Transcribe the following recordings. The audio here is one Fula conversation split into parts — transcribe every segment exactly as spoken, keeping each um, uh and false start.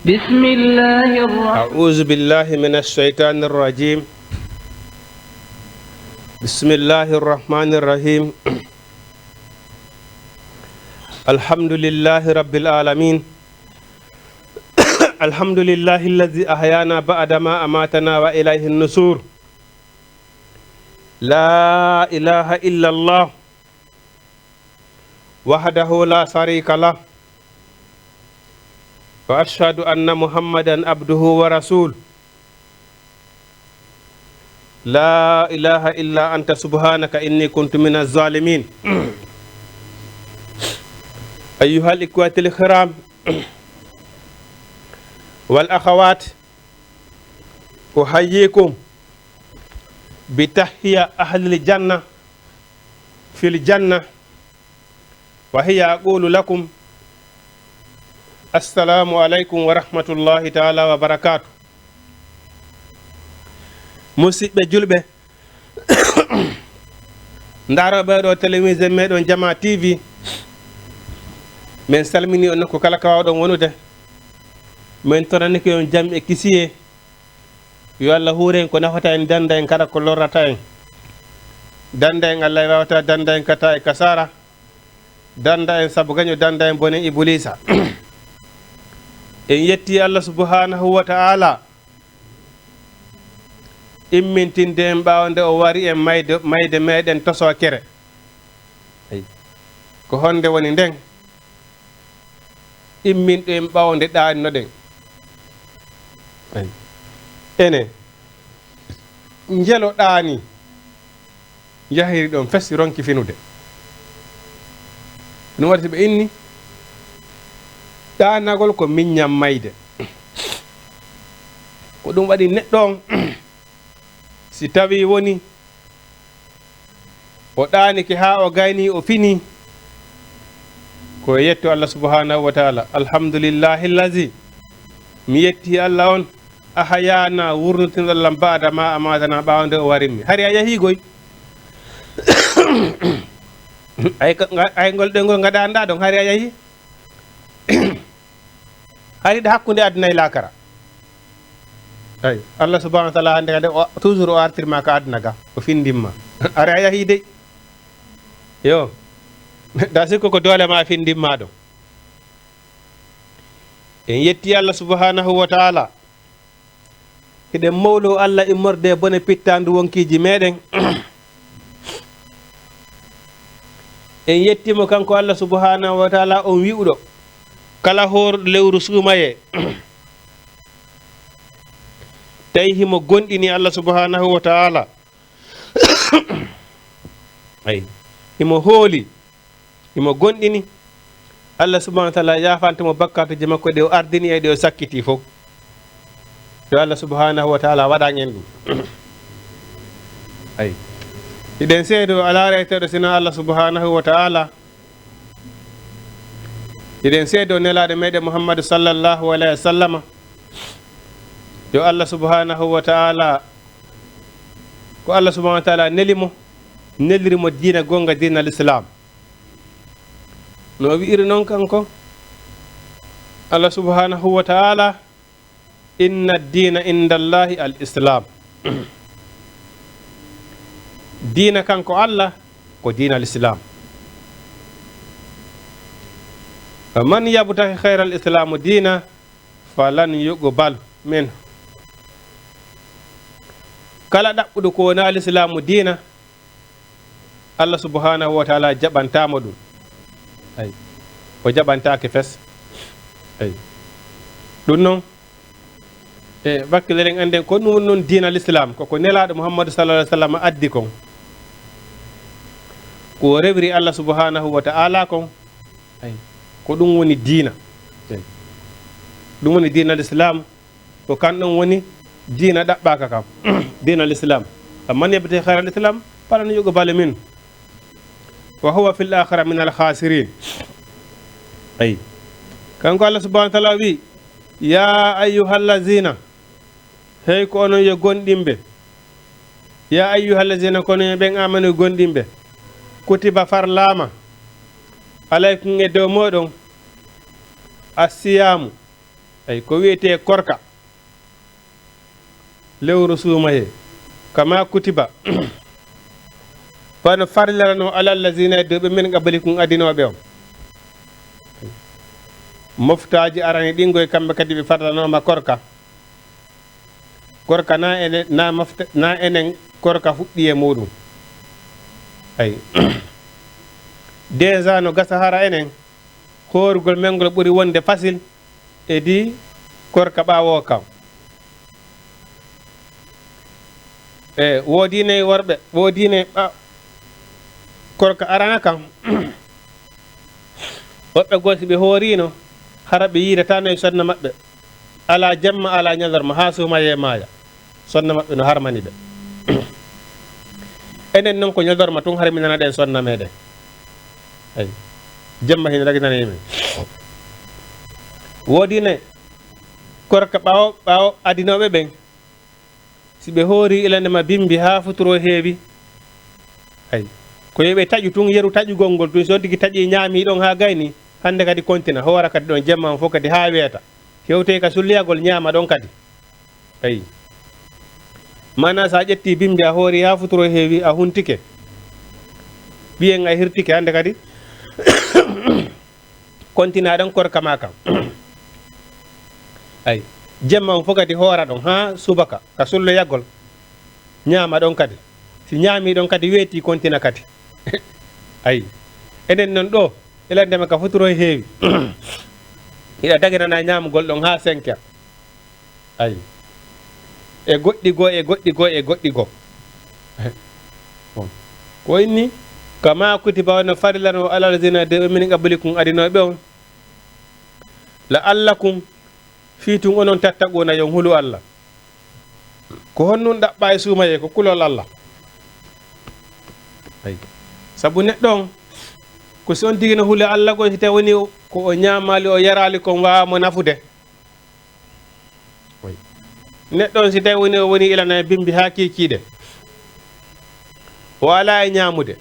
بسم الله الرحمن أعوذ بالله من الشيطان الرجيم. بسم الله الرحمن الرحيم. الحمد لله رب العالمين. الحمد لله الذي أحيانا بعد ما أماتنا وإليه النشور. لا إله إلا الله وحده لا شريك له، وأشهد أن محمدا عبده ورسوله. لا إله إلا أنت سبحانك إني كنت من الظالمين. أيها الإخوة الكرام والأخوات، أحييكم بتحية أهل الجنة في الجنة، وهي أقول لكم السلام عليكم ورحمة الله تعالى وبركاته. Musidɓe julɓe, ndarooɓe ɗo télévision meɗen Jama T V, min salmini on nokku kala kawɗon wonude. Min toranike on jam e kisiyee. Yo Allah huure en ko nafata en, danda en kala ko lorrata en. Danda en Allah e wawata, danda en kata e kasara. Danda en sabu gaño, danda en bone Ibuliisa. En yetti Allah subhanahu wa ta'ala immintinde en ɓaawo nde o wari en mayde, mayde meɗen tosokere. Ey. Ko honde woni nden? Imminɗo en ɓaawo nde ɗaaninoɗen. Ey. Ene, njelo ɗaani, yahiri ɗon fes ronki finude. Ɗum waɗi si ɓe inni, ɗaanagol ko miññam mayde. Ko ɗum waɗi neɗɗo on, si tawi woni o ɗaanike haa o gayni, o fini, ko e yetto Allah subhanahu wa ta'ala. Alhamdulillahi allazi, mi yetti Allah on, ahayana, wurnutinɗo Allah, ba'da ma amatana, ɓaawo nde o warimmi. Hari a yahi goy? Ay, ka-, nga-, ay, ngol ɗoyngol ngaɗanɗa ɗon, hari a yahi? Hari ɗo hakkunde aduna e laakara. Ay, Allah subhanahu wa ta'ala hande kadi o, toujours o artirma ka aduna ga, o findimma. Hari a yahi dey. Yo. Da sikko ko doole ma findimma ɗo. En yetti Allah subhanahu wa ta'ala. Hiɗen mawlo Allah immorde e bone pittandu wonkiiji meɗen. En yettimo kanko Allah subhanahu wa ta'ala, on wi'uɗo kala hoor lewru suumayee, tawi himo gonɗini Allah subhanahu wa ta'ala. Ay, himo hooli, himo gonɗini, Allah subhanahu wa ta'ala yaafante mo bakkaatuuji makko ɗi o ardini e ɗi o sakkiti fof. Yo Allah subhanahu wa ta'ala waɗan en ɗum. Ay. Hiɗen seedo alaa reyteeɗo sina Allah subhanahu wa ta'ala. Hiɗen seedo nelaaɗo meɗen Muhammadu sallallahu alayhi wa sallama. Yo Allah subhanahu wa ta'ala, ko Allah subhanahu wa ta'ala neli mo, neliri mo diina goonga, diina Lislaam. No wi'iri non kanko Allah subhanahu wa ta'ala, "Inna diina inda Allahi al Islam." Diina kanko Allah ko diina Lislaam. "Wa man yabtahi khayra al Islamu diina falan yuqbal minhu." Kala ɗaɓɓuɗo ko wonaa Lislaamu diina, Allah subhanahu wa ta'ala jaɓantaamo ɗum. Ay. O jaɓantaake fes. Ay. Ɗum noon, e wakkiloren annden ko ɗum woni noon diina Lislaam, ko ko nelaaɗo Muhammadu sallallahu alayhi wa sallam addi kon. Ko o rewiri Allah subhanahu wa ta'ala kon. Ay. Ko ɗum woni diina. Ay. Ɗum woni diina Lislaam. Ko kan ɗon woni diina ɗaɓɓaaka kam, diina Lislaam. Amman yabtaghi khayra al-Islam falan yuqbala minhu wa huwa fil akhirati minal khasirin. Ay. Kanko Allah subhanahu wa ta'ala wi, "Ya ayyuhallazina," hey ko onon yo gonɗinɓe. "Ya ayyuhallazina," kono yo ɓen amanu gonɗinɓe. "Kutiba," farlaama, "alaykum," e dow mooɗon, "as-siyamu," Ay, ko wiyetee korka. Lewru suumayee. Kama kutiba. Wano farlirano alal lazina e dow ɓe min qablikum adinooɓe on. Moftaaji arani ɗin goy kamɓe kadi ɓe farlanooma korka. Korka na enen, na mofte, na enen korka fuɗɗi e muɗum. Ay. Déjà no gasa hara enen, hoorugol men ngol ɓuri wonde facile e di korka ɓaawo kan. E, woodii ne worɓe, woodii ne ɓa-, korka arana kan. Woɓɓe goo, si ɓe hooriino, hara ɓe yiidatano e sonna maɓɓe. Alaa jemma, alaa ñalorma, haa suumayee maaya. Sonna maɓɓe no harmani ɓe. Enen non ko ñalorma tun harminana ɗen sonna meɗen. Ay. Jemma hino raginani men. Woodii ne korka ɓaawo, ɓaawo adinooɓe ɓen. Si ɓe hoori ilandema bimbi haa futuro heewi, ay, ko yo ɓe taƴu tun, yeru taƴugol ngol tun. Si on tigi taƴi, ñaami ɗon haa gayni, hande kadi kontina, hoora kadi ɗon jemma on fof kadi haa weeta. Hewtoy ka sulliyagol, ñaama ɗon kadi. Ay. Maanaa, sa ƴetti bimbi, a hoori haa futuro heewi, a huntike. Ɓiyen a hirtike, hande kadi kontina ɗon korka ma kan. Ay, jemma on fof kadi hoora ɗon haa subaka, ka sulloyagol, ñaama ɗon kadi. Si ñaami ɗon kadi, weeti, kontina kadi. Ay, enen non ɗo, ilandema ka futuro heewi. Hiɗa daginana ñaamugol ɗon haa cinq heures. Ay. E goɗɗi goo, e goɗɗi goo, e goɗɗi goo. Bon. Ko inni, kama kutiba, wano farilano, alal lazina, de ɓe min qablikum, adinooɓe on. La'allakum, fii tun onon tattaquna, yo on hulu Alla. Ko honɗun ɗaɓɓaa e suumayee? Ko kulol Alla. Ay. Sabu neɗɗo on, ko si on tigi no huli Alla goo, si tawi woni ko o ñaamaali, o yaraali kon, waawa mo nafude. Wi. Neɗɗo on, si tawi woni o woni ilana e bimbi haa kiikiiɗe, o alaa e ñaamude,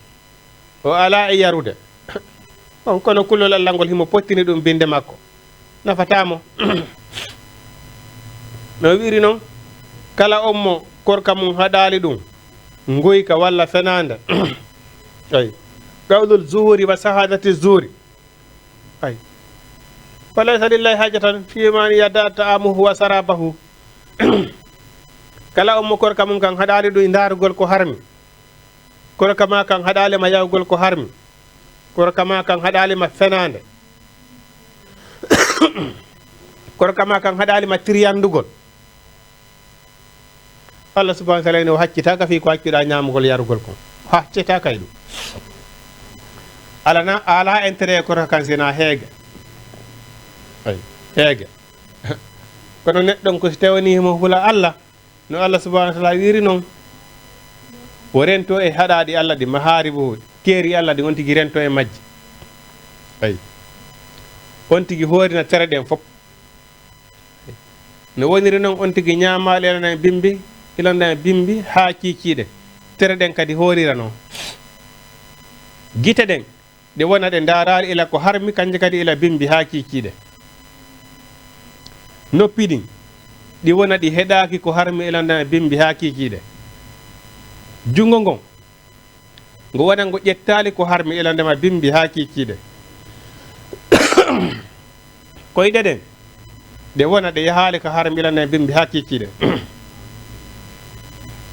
o alaa e yarude, on, kono kulol Alla ngol himo pottini ɗum binde makko, nafataa mo. No wi'iri non, kala on mo korka mum haɗaali ɗum, nguyka walla fenaande, ay, qawlul zuuri wa sahadati zuuri. Ay. Falaysa lillahi hajatan fi man yada ta'amuhu wa sarabahu. Kala on mo korka mum kan haɗaali ɗum e ndaarugol ko harmi. Korka ma kan haɗaali ma yahugol ko harmi. Korka ma kan haɗaali ma fenaande. Korka ma kan haɗaali ma tiryandugol. Allah subhanahu wa ta'ala ene o haccitaaka fii ko accuɗaa ñaamugol yarugol kon. O haccitaaka e ɗum. Alana, a alaa intérêt e korka kan si wonaa heege. Ay, heege. Kono neɗɗo on ko si tawanii himo hula Allah, no Allah subhanahu wa ta'ala wi'iri non, o rento e haɗaaɗi Allah ɗin, mahaaribuhu, keeri Allah ɗin, on tigi rento e majji. Ay. On tigi hoorina tere ɗen fof. No woniri non, on tigi ñaamaali ilana e bimbi, ilana e bimbi haa kiikiiɗe. Tere ɗen kadi hoorira non. Gite ɗen, ɗe wona ɗe ndaaraali ila ko harmi, kanje kadi ila bimbi haa kiikiiɗe. Noppi ɗin, ɗi wona ɗi heɗaaki ko harmi, ilana e bimbi haa kiikiiɗe. Junngo ngon, ngo wona ngo ƴettaali ko harmi, ilana e bimbi haa kiikiiɗe. Koyɗe ɗen, ɗe wona ɗe yahaali ko harmi, ilana e bimbi haa kiikiiɗe.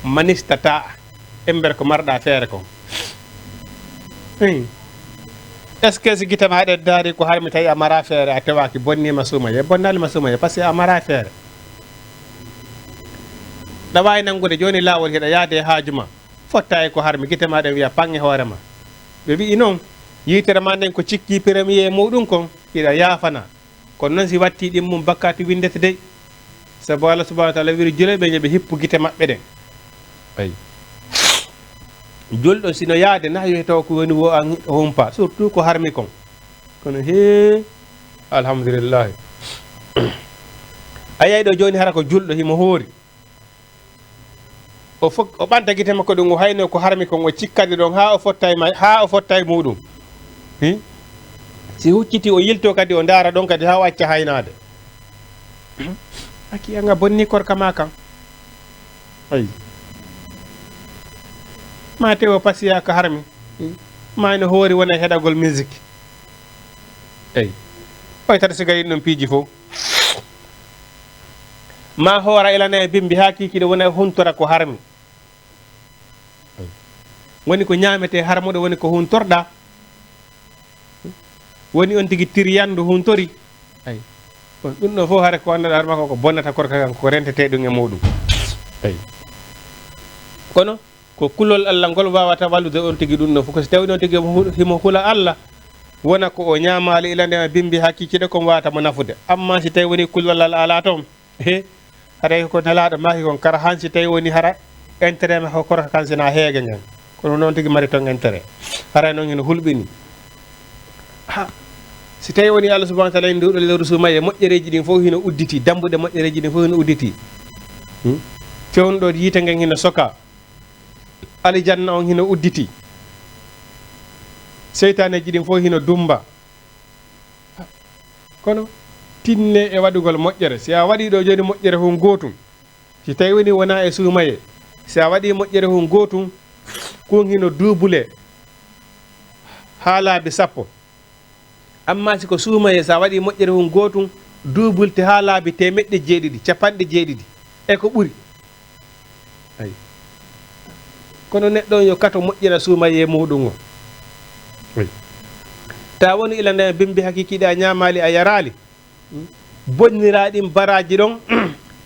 Manistata, ember ko marɗa feere kon. Hey. Est-ce que si gite ma ɗen ndaari ko harmi, tawi a mara feere, a tewaaki, bonniima suumayee? Bonnaali ma suumayee, parce que a mara feere. Ɗa waawi nanngude jooni laawol, hiɗa yaade e haaju ma. Fotta e ko harmi, gite ma ɗen wi'a paŋ e hoore ma. Ɓe wi'i non, yiitere ma nden ko cikki premier muɗum kon, hiɗa yaafana. Kono non si watti ɗin mum bakkaatu winndete dey. Sabu Allah subhanahu wa ta'ala wi'iri julɓe ɓen yo ɓe hippu gite maɓɓe ɗen. Ay. Julɗo sino yaade nahyu he taw ko woni wo an o humpa, surtout ko harmi kon. Kono hee, alhamdulillahi. A yiyay ɗo jooni hara ko julɗo himo hoori. O fok-, o ɓanta gite makko ɗum, o hayno ko harmi kon, o cikkani ɗon haa o fottay ma-, haa o fottay muɗum. Hi? Si hucciti o yilto kadi o ndaara ɗon kadi haa o acca haynaade. Aki anga bonni korka ma kan. Ay. Ma tewo pasiya ka harmi. Ma ino hoori wona heɗagol musique. Ay. Oy tata siga yiɗi ɗum piiji fof. Ma hoora ilana e bimbi haa kiikiiɗe wona huntora ko harmi. Woni ko ñaametee harmuɗo woni ko huntorɗa. Woni on tigi tiriyandu huntori. Ay. Bon, ɗum ɗo fof hare ko annduɗa harma ko ko bonnata korka kan ko rentete ɗum e muɗum. Ay. Kono ko kulol Allah ngol wawata wallude on tigi ɗum ɗo fof. Ko si tawi on tigi himo hu-, himo hula Allah, wona ko o ñaamaali ilande ma bimbi haa kiikiiɗe kon wawata mo nafude. Amma si tawi woni kulol Allah alaa toon, he, haray ko Nelaaɗo maaki kon, kara han si tawi woni hara intérêt ma ko korka kan sina heege ngen. Kono noon tigi mari toon intérêt. Haray noon hino hulɓini. Ha, si tawi woni Allah subhanahu wa taala en nduɗo lewru suumaye, moƴƴereeji ɗin fof hino udditi, dambuɗe moƴƴereeji ɗin fof hino udditi. Hmm? Fewndo yiite ngen hino soka. Alijanna on hino udditi. Seytaaneeji ɗin fof hino dumba. Kono tinne e waɗugol moƴƴere. Si a waɗi ɗo jooni moƴƴere hun gootum, si tawi woni wona e suumaye, si a waɗi moƴƴere hun gootum, kun hino duubule haa laabi sappo. Amma si ko suumaye, si a waɗi moƴƴere hun gootum, duubulte haa laabi teemeɗɗe jeeɗiɗi, capanɗe jeeɗiɗi e ko ɓuri. Ay. Kono neɗɗo on yo kato moƴƴina suumayee muɗum on. Ay. Ta woni ila nde bimbi hakikiiɗe a ñaamaali, a yaraali. Bonnira ɗin baraaji ɗon,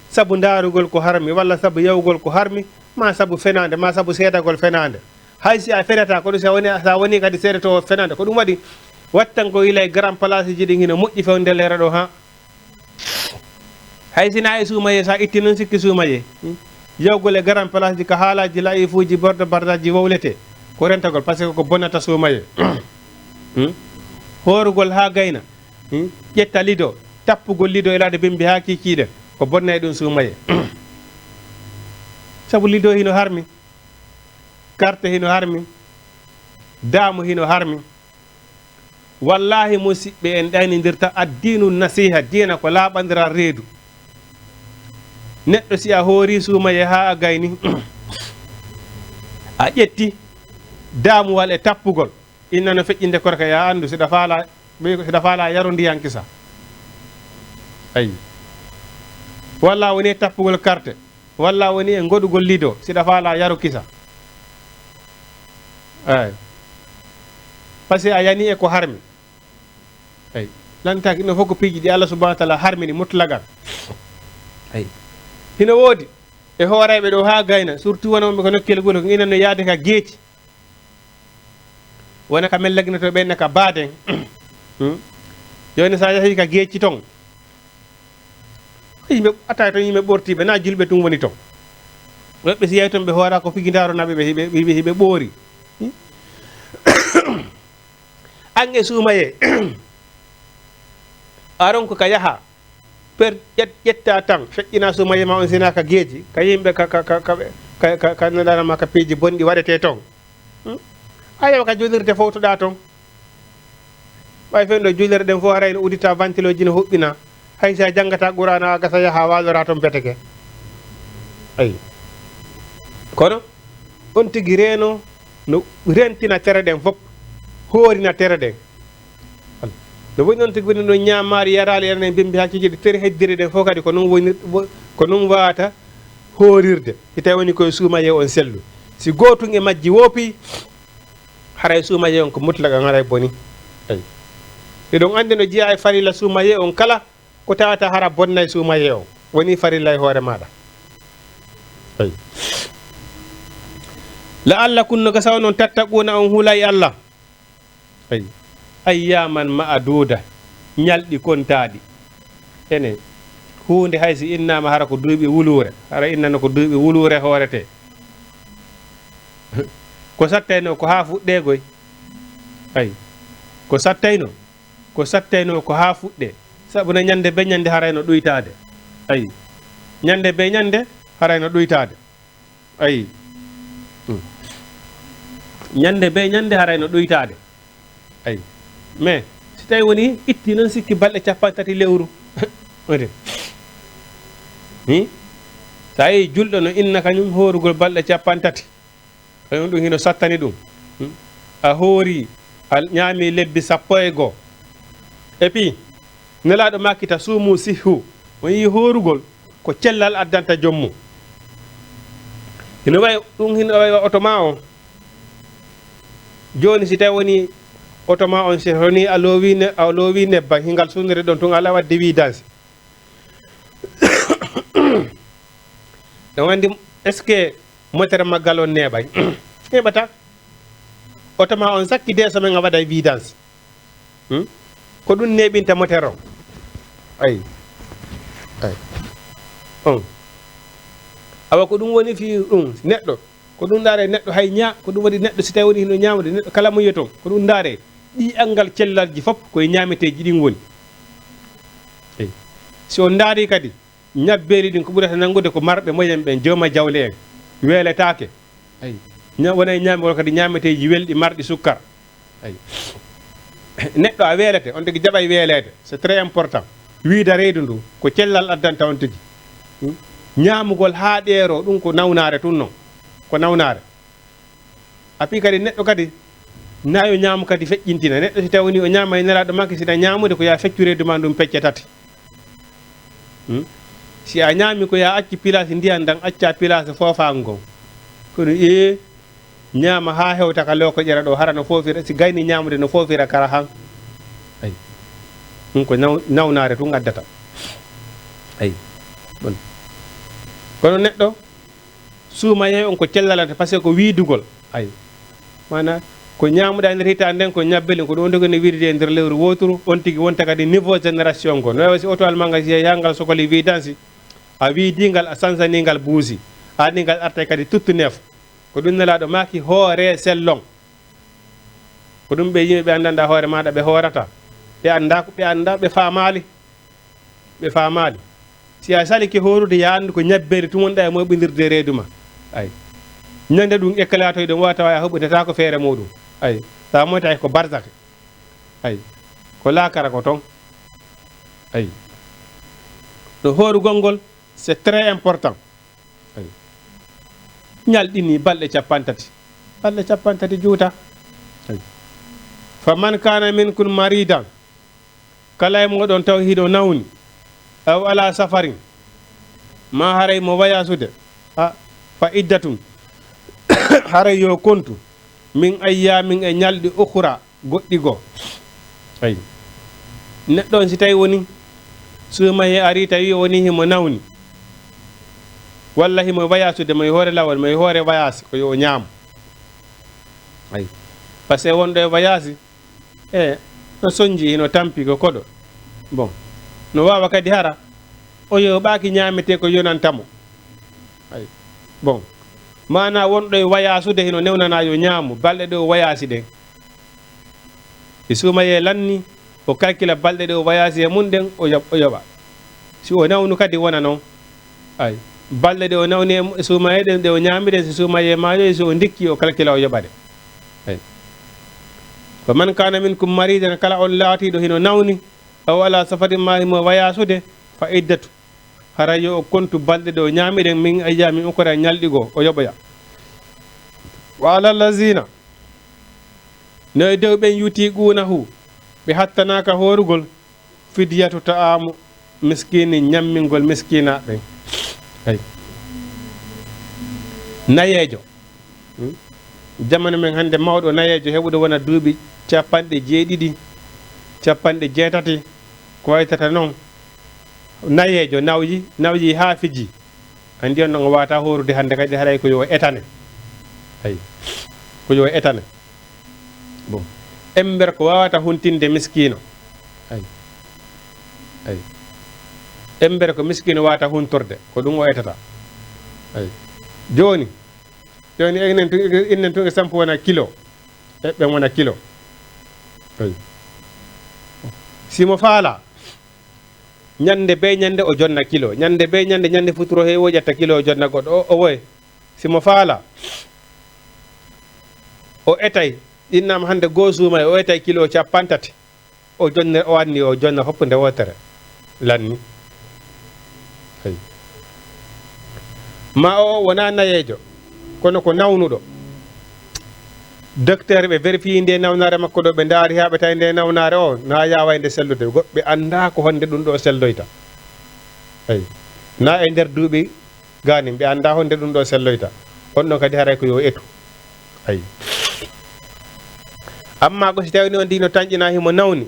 sabu ndaarugol ko harmi, walla sabu yawgol ko harmi, ma sabu fenaande, ma sabu seedagol fenaande. Hay si a fenata, kono si a woni, si a woni kadi seedotoowo fenaande. Ko ɗum waɗi, wattan ko ila e grand place ji ɗin hino moƴƴi fewndeleere ɗo, ha. Hay si na e suumayee, sa itti noon sikki suumayee. Hmm? Yawgol e grand place ji ka haalaaji la'ifuuji, bordo bardaji wowlete. Ko rentagol, parce que ko bonnata suumayee. Hmm? Hoorugol haa gayna. Hmm? Ƴetta lido, tappugol lido e laade bimbi haa kiikiiɗe. Ko bonnay ɗum suumayee. Sabu lido hino harmi. Karte hino harmi. Daamu hino harmi. Wallaahi, musiɓɓe, en ɗaynindirta addiinu nasiiha, diina ko laaɓandiral reedu. Neɗɗo, si a hoori suumayee haa a gayni, a ƴetti daamuwal e tappugol, inna no feƴƴinde korka, ya anndu, siɗa faala, ɓey ko siɗa faala yaru ndiyan kisa. Ayi. Walla woni e tappugol karte. Walla woni e ngoɗugol lido, siɗa faala yaru kisa. Eey. Parce que a yani e ko harmi. Eey. Lantaaki ɗum fof ko piiji ɗi Allah subhanahu wa taala harmini mutlaqan. Eey. Hino woodi e hooreeɓe ɗo haa gayna, surtout wonooɓe ko nokkeeli gure, ko ina no yaade ka geeci. Wona ka men lagginotoo ɓen ka baaden. Hmm? Jooni, so a yahii ka geeci ton, yimɓe, a taway ton yimɓe ɓortiiɓe, na julɓe tun woni ton. Woɓɓe si yahi ton, ɓe hoora ko pigindaaro na ɓe, ɓe, ɓe, ɓe, ɓe ɓoori. Hmm? An e suumayee, a ronku ka yaha. Per ƴet-, ƴetta tan, feƴƴina suumayee ma on sina ka geeci, ka yimɓe, ka, ka, ka, ka, ka, ka, ka naɗana ma ka piiji bonɗi waɗetee ton. Hmm? A yawa ka julirde fowtoɗaa ton. Ɓay fen ɗo julirɗe ɗen fof haray no uddita, ventilo ji no huɓɓina. Hay si a janngata Qur'aana, a gasa yaha waalora ton beteke. Ayi. Kono on tigi reeno no rentina tere ɗen fof, hoorina tere ɗen. No woni noon tigi woni no ñaamaari, yaraali, enen bimbi hakikiiɗe tere heddiri ɗen fof kadi ko noon woni, ko noon wawata hoorirde. Si tawi woni koye suumayee on sellu. Si gootun e majji woopi, haray suumayee on ko mutlaqan, haray boni. Eyi. Eɗon anndi no jeyaa e farilla suumayee on kala, ko tawata hara bonnay suumayee on. Woni farilla e hoore maaɗa. Eyi. La'allakum, no gasa onon, tattaquuna, on hulay Allah. Eyi. Ayyaaman ma'aduuda, ñalɗi kontaaɗi. Ene, huunde hay si innaama hara ko duuɓi wuluure, hara innano ko duuɓi wuluure hooretee. Ko sattaynoo ko haa fuɗɗee koy. Ayi. Ko sattaynoo, ko sattaynoo ko haa fuɗɗee. Sabu na ñande be ñande haray no ɗuytaade. Ayi. Ñande be ñande haray no ɗuytaade. Ayi. Hmm. Ñande be ñande haray no ɗuytaade. Ayi. Mais si tawi woni itti noon sikki balɗe cappanɗe tati lewru. Woni. Hi? So a yii julɗo no inna kañum hoorugol balɗe capanɗe tati, kañum ɗum hino sattani ɗum. Hmm? A hoori, a ñaami lebbi sappo e goo. Et puis, Nelaaɗo maaki ta suumu sihhu, o yii hoorugol ko cellal addanta joom mum. Hino wayi, ɗum hino wayi wa oto maa on. Jooni si tawi woni oto maa on, si woni a loowi ne-, a loowi nebbam, hingal suunere ɗon tun, ala wadde vidange. Ɗon anndi, est-ce que motere maggal on neeɓay? Neeɓata. Oto maa on sakki deeso men a waɗay vidange. Hmm? Ko ɗum neeɓinta motere on. Ay. Ay. On. Awa ko ɗum woni fii ɗum neɗɗo. Ko ɗum ndaare neɗɗo hay ñaa-, ko ɗum waɗi neɗɗo si tawi woni hino ñaamude, neɗɗo kala mo yi'oton, ko ɗum ndaare ɗi anngal cellalji fof ko e ñaameteeji ɗin woni. Eyi. Si on ndaari kadi, ñabbeeli ɗin ko ɓurata nanngude ko marɓe moyen ɓen, jooma jawle en, weeletaake. Eyi. Ña-, wona e ñaamgol kadi ñaameteeji welɗi marɗi sukkar. Eyi. Neɗɗo a weelete, on tigi jaɓay weeleede. C'est très important. Wiida reedu ndu, ko cellal addanta on tigi. Hmm? Ñaamugol haa ɗeeroo, ɗum ko nawnaare tun non. Ko nawnaare. A fii kadi neɗɗo kadi, na yo ñaamu kadi feƴƴintina. Neɗɗo si tawi woni o ñaama e Nelaaɗo makko, si na ñaamude ko yaa feccu reedu maa ndun pecce tati. Hmm? Si a ñaami ko yaa accu pilaasi ndiyan ndan, acca pilaasi foofaango ngon. Kono ee, ñaama haa hewta ka lookoƴere ɗoo, hara no foofira, si gayni ñaamude no foofira kara han. Ay. Ɗum ko naw-, nawnaare tun addata. Ay. Bon. Kono neɗɗo, suumayee on ko cellalante, parce que ko wiidugol. Ay. Maanaa, ko ñaamuɗaa e nder hitaande nden, ko ñabbeli, ko ɗum on tigi ne wiidide e nder lewru wooturu, on tigi wonta kadi niveau génération ngo. No wayi si oto al maa ngal, si yahangal sokoli vidange, a wiidingal, a sansaningal buusi. Aningal artay kadi tuttu neef. Ko ɗum Nelaaɗo maaki, hooree sellon. Ko ɗum ɓe yimɓe ɓe anndanɗaa hoore maaɗa ɓe hoorata. Ɓe anndaa ko, ɓe anndaa, ɓe faamaali. Ɓe faamaali. Si a salike hoorude, yaa anndu ko ñabbeeli tun wonɗaa e moyɓindirde e reedu maa. Ay. Ñande ɗum ekkalatoy ɗum, wa tawa a huɓɓitataako feere muuɗum. Ay. Tawa moyta ko barzak. Ay. Ko laakara ko ton. Ay. No hoorugol ngol, c'est très important. Ay. Ñalɗini balɗe capanɗe tati. Balɗe capanɗe tati juuta. Ay. Fa man kana minkum maridan, kala e mooɗon taw hino nawni, aw ala safarin, maa haray mo wayasude, a, fa iddatun, haray yo kontu, min ayyamin, e ñalɗi ukhra, goɗɗi goo. Ay. Neɗɗo on si tawi woni, suumayee ari tawi woni himo nawni, walla himo wayasude, mo e hoore lawol, mo e hoore wayaasi, ko yo o ñaam. Ay. Parce que wonɗo e wayaasi, e, no sonji, hino tampi ko koɗo. Bon. No waawa kadi hara, o yoɓaaki ñaametee ko yonanta mo. Ay. Bon. Maanaa wonɗo e wayaasude hino newnanaa yo ñaamu, balɗe ɗe o wayaasi ɗen. E suumayee lanni, o kalkila balɗe ɗe o wayaasi e mun ɗen, o yoɓ-, o yoɓa. Si o nawnu kadi wona non. Ay. Balɗe ɗe o nawni e mu-, e suumayee ɗen, ɗe o ñaami ɗen, si suumayee maayoyi, si o ndikki, o kalkila o yoɓa ɗe. Ay. Wa man kana minkum maridan, kala on laatiiɗo hino nawni, aw ala safarin maa himo wayaasude, fa iddatu. Hara yo o kontu balɗe ɗe o ñaami ɗen, min ayyamin ukhra, ñalɗi goo, o yoɓoya. Wa ala allazina, no e dow ɓen yutiqunahu, ɓe hattanaaka hoorugol, fidyatu ta'amu miskini, ñammingol miskinaaɓe ɓen. Ay. Nayeejo. Hmm? Jamanu men hannde, mawɗo nayeejo heɓuɗo wona duuɓi capanɗe jeeɗiɗi, capanɗe jeetati, ko waytata non. Nayeejo nawyi, nawyi haa fiji. Anndi on non o waata hoorude hannde kadi, haray ko yo o etane. Ay. Ko yo o etane. Bon. Ember ko waawata huntinde miskiino. Ay. Ay. Ember ko miskiino waawata huntorde, ko ɗum o etata. Ay. Jooni, jooni enen tun, enen tun e sampo wona kilo. Eɓɓen wona kilo. Ay. Si mo faala, ñande be ñande o jonna kilo. Ñande be ñande, ñande futuro heewi o ƴetta kilo o jonna goɗɗo. O, o woye. Si mo faala, o etay, innama hannde goo suumay, o etay kilo capanɗe tati. O jonne, o anni, o jonna fof nde wootere. Lanni. Ay. Ma o wonaa nayeejo, kono ko nawnuɗo. Docteur ɓe vérifié nde nawnaare makko ɗo, ɓe ndaari haa ɓe tawi nde nawnaare o na yaaway nde sellude. Goɗɓe anndaa ko honde ɗum ɗo selloyta. Eyi. Na e nder duuɓi gaanin, ɓe anndaa honde ɗum ɗo selloyta. On ɗon kadi haray ko yo etu. Eyi. Amma ko si tawii on ndi no tanƴina himo nawni,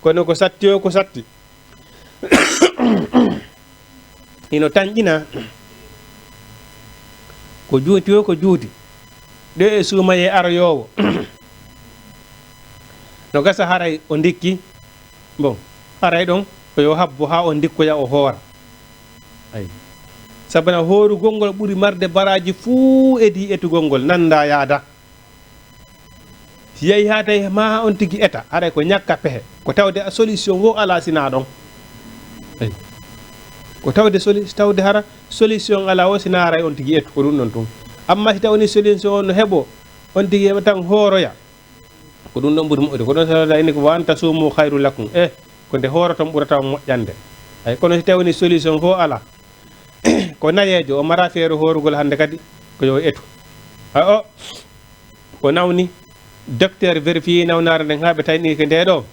kono ko satti o ko satti. Hino tanƴina. Ko juuti o ko juuti. Ɗo e suumayee aroyoowo. No gasa haray o ndikki. Bon, haray ɗon ko yo habbo haa o ndikkoya o hoora. Ayi. Sabana hoorugol ngol ɓuri marde baraaji fuu edii etugol ngol nannda yaada. Si yahi haa tawi ma on tigi eta, haray ko ñakka pehe. Ko tawde a solution wo alaa sinaa ɗon. Eyi. Ko tawde soli-, tawde hara solution alaa o sinaa haray on tigi etu, ko ɗum ɗon tun. Amma si tawni solution on no heɓo, on tigi heɓa tan hooroya. Ko ɗum ɗon ɓuri moƴƴude. Ko ɗon tawata inni ko wa an tasuumu khayru lakum. Eh, ko nde hooroton ɓurata on moƴƴande. Ay, kono si tawni solution fof alaa, ko nayeejo, o mara feere hoorugol hannde kadi, ko yo etu. A o, ko nawni, docteur vérifié nawnaare nden haa ɓe taynii ko nde ɗo,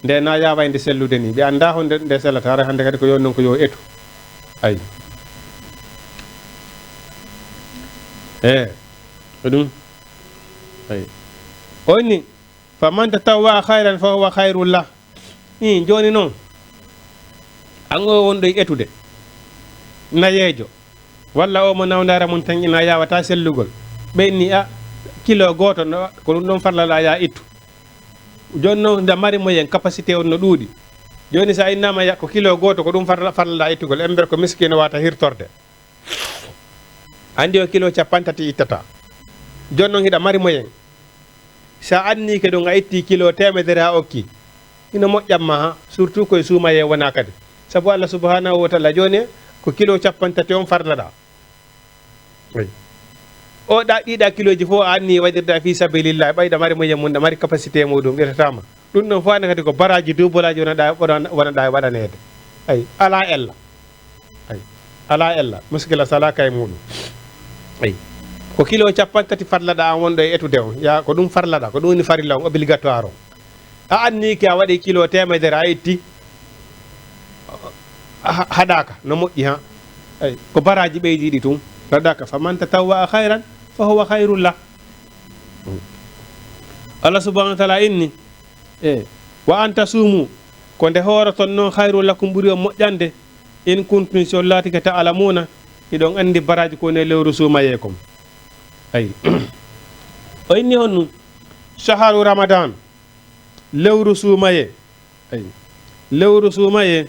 nde na yaaway nde sellude ni. Ɓe anndaa honde nde sellata, hara hannde kadi ko yo non ko yo etu. Ay. Eh, ko ɗum. Ay. O inni, "Faman tatawwa khayran fa huwa khayrun lah." Ii, jooni noon, an o wonɗo e etude, nayeejo, walla o mo nawnaare mum tan ina yaawataa sellugol. Ɓe inni, "A, kilo gooto, no, ko ɗum ɗon farlala ya ittu." Jooni noon, nda mari moyen, capacité on no ɗuuɗi. Jooni, so a innaama ya ko kilo gooto, ko ɗum farla-, farlala ittugol, embere ko miskiino waata hirtorde. Anndi o kilo cappanɗe tati ittata. Jooni noon hiɗa mari moyen. Sa anniike ɗum a itti kilo teemedere a okki. Hino moƴƴan ma ha, surtout koye suumayee wona kadi. Sabu Allah subhanahu wa ta'ala jooni ko kilo cappanɗe tati on farlaɗa. Ey. O ɗa, ɗiɗa kiloji fof a anni waɗirɗa fi sabilillah, ɓayɗa mari moyen mum, ɗa mari capacité muɗum, ƴettatama. Ɗum ɗon fof ne kadi ko baraji, duubolaji wonanɗa, wona-, wonanɗa e waɗaneede. Ay, ala ella. Ay, ala ella. Muskila sala kay muɗum. Ay. Ko kilo cappanɗe tati farlaɗa an wonɗo e etude on. Ya, ko ɗum farlaɗa, ko ɗum woni farilla on, obligatoire on. A anni ke a waɗi kilo teemedere a itti. Ha-, haɗaka, no moƴƴi ha. Ay, ko baraji ɓeydiɗi tun. Haɗaka, faman tatawwa khayran, fa huwa khayrun lah. Allah subhanahu wa ta'ala inni, e, "Wa an tasumu, ko nde hooroton noon, khayrun lakum, ɓuri on moƴƴande, in kuntum, si on laatike, ta'lamuna, hiɗon anndi baraji ko woni e lewru suumayee kon." Ay. O inni honɗum? Shaharu Ramadan, lewru suumayee. Ay. Lewru suumayee,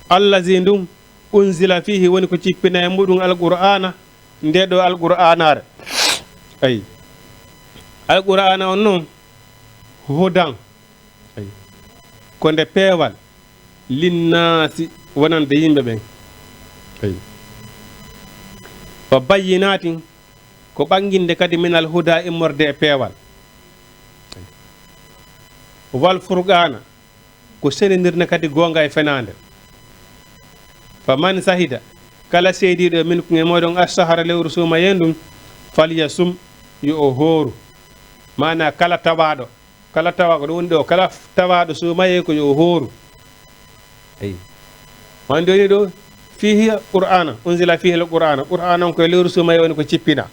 allazi ndun, unzila fihi, woni ko cippina e muɗum alqur'ana, nde ɗo alqur'anaare. Ay. Alqur'ana on non, hudan. Ay. Ko nde peewal, linnaasi, wonande yimɓe ɓen. Ay. Wa bayyinatin, ko ɓanginde kadi minal huda, immorde e peewal. Wal furqaana, ko senindirde kadi goonga e fenaande. Fa man sahida, kala seediiɗo e minkum e mooɗon, assahara, lewru suumayee ndun, falyasum, yo o hooru. Maana kala tawaaɗo, kala tawaaɗo, ko ɗum woni ɗo, kala tawaaɗo suumayee ko yo o hooru. Eyi. On jooni ɗo, fihi Qur'ana, unzila fihi al-Qur'ana. Qur'ana on ko e lewru suumayee woni ko cippina.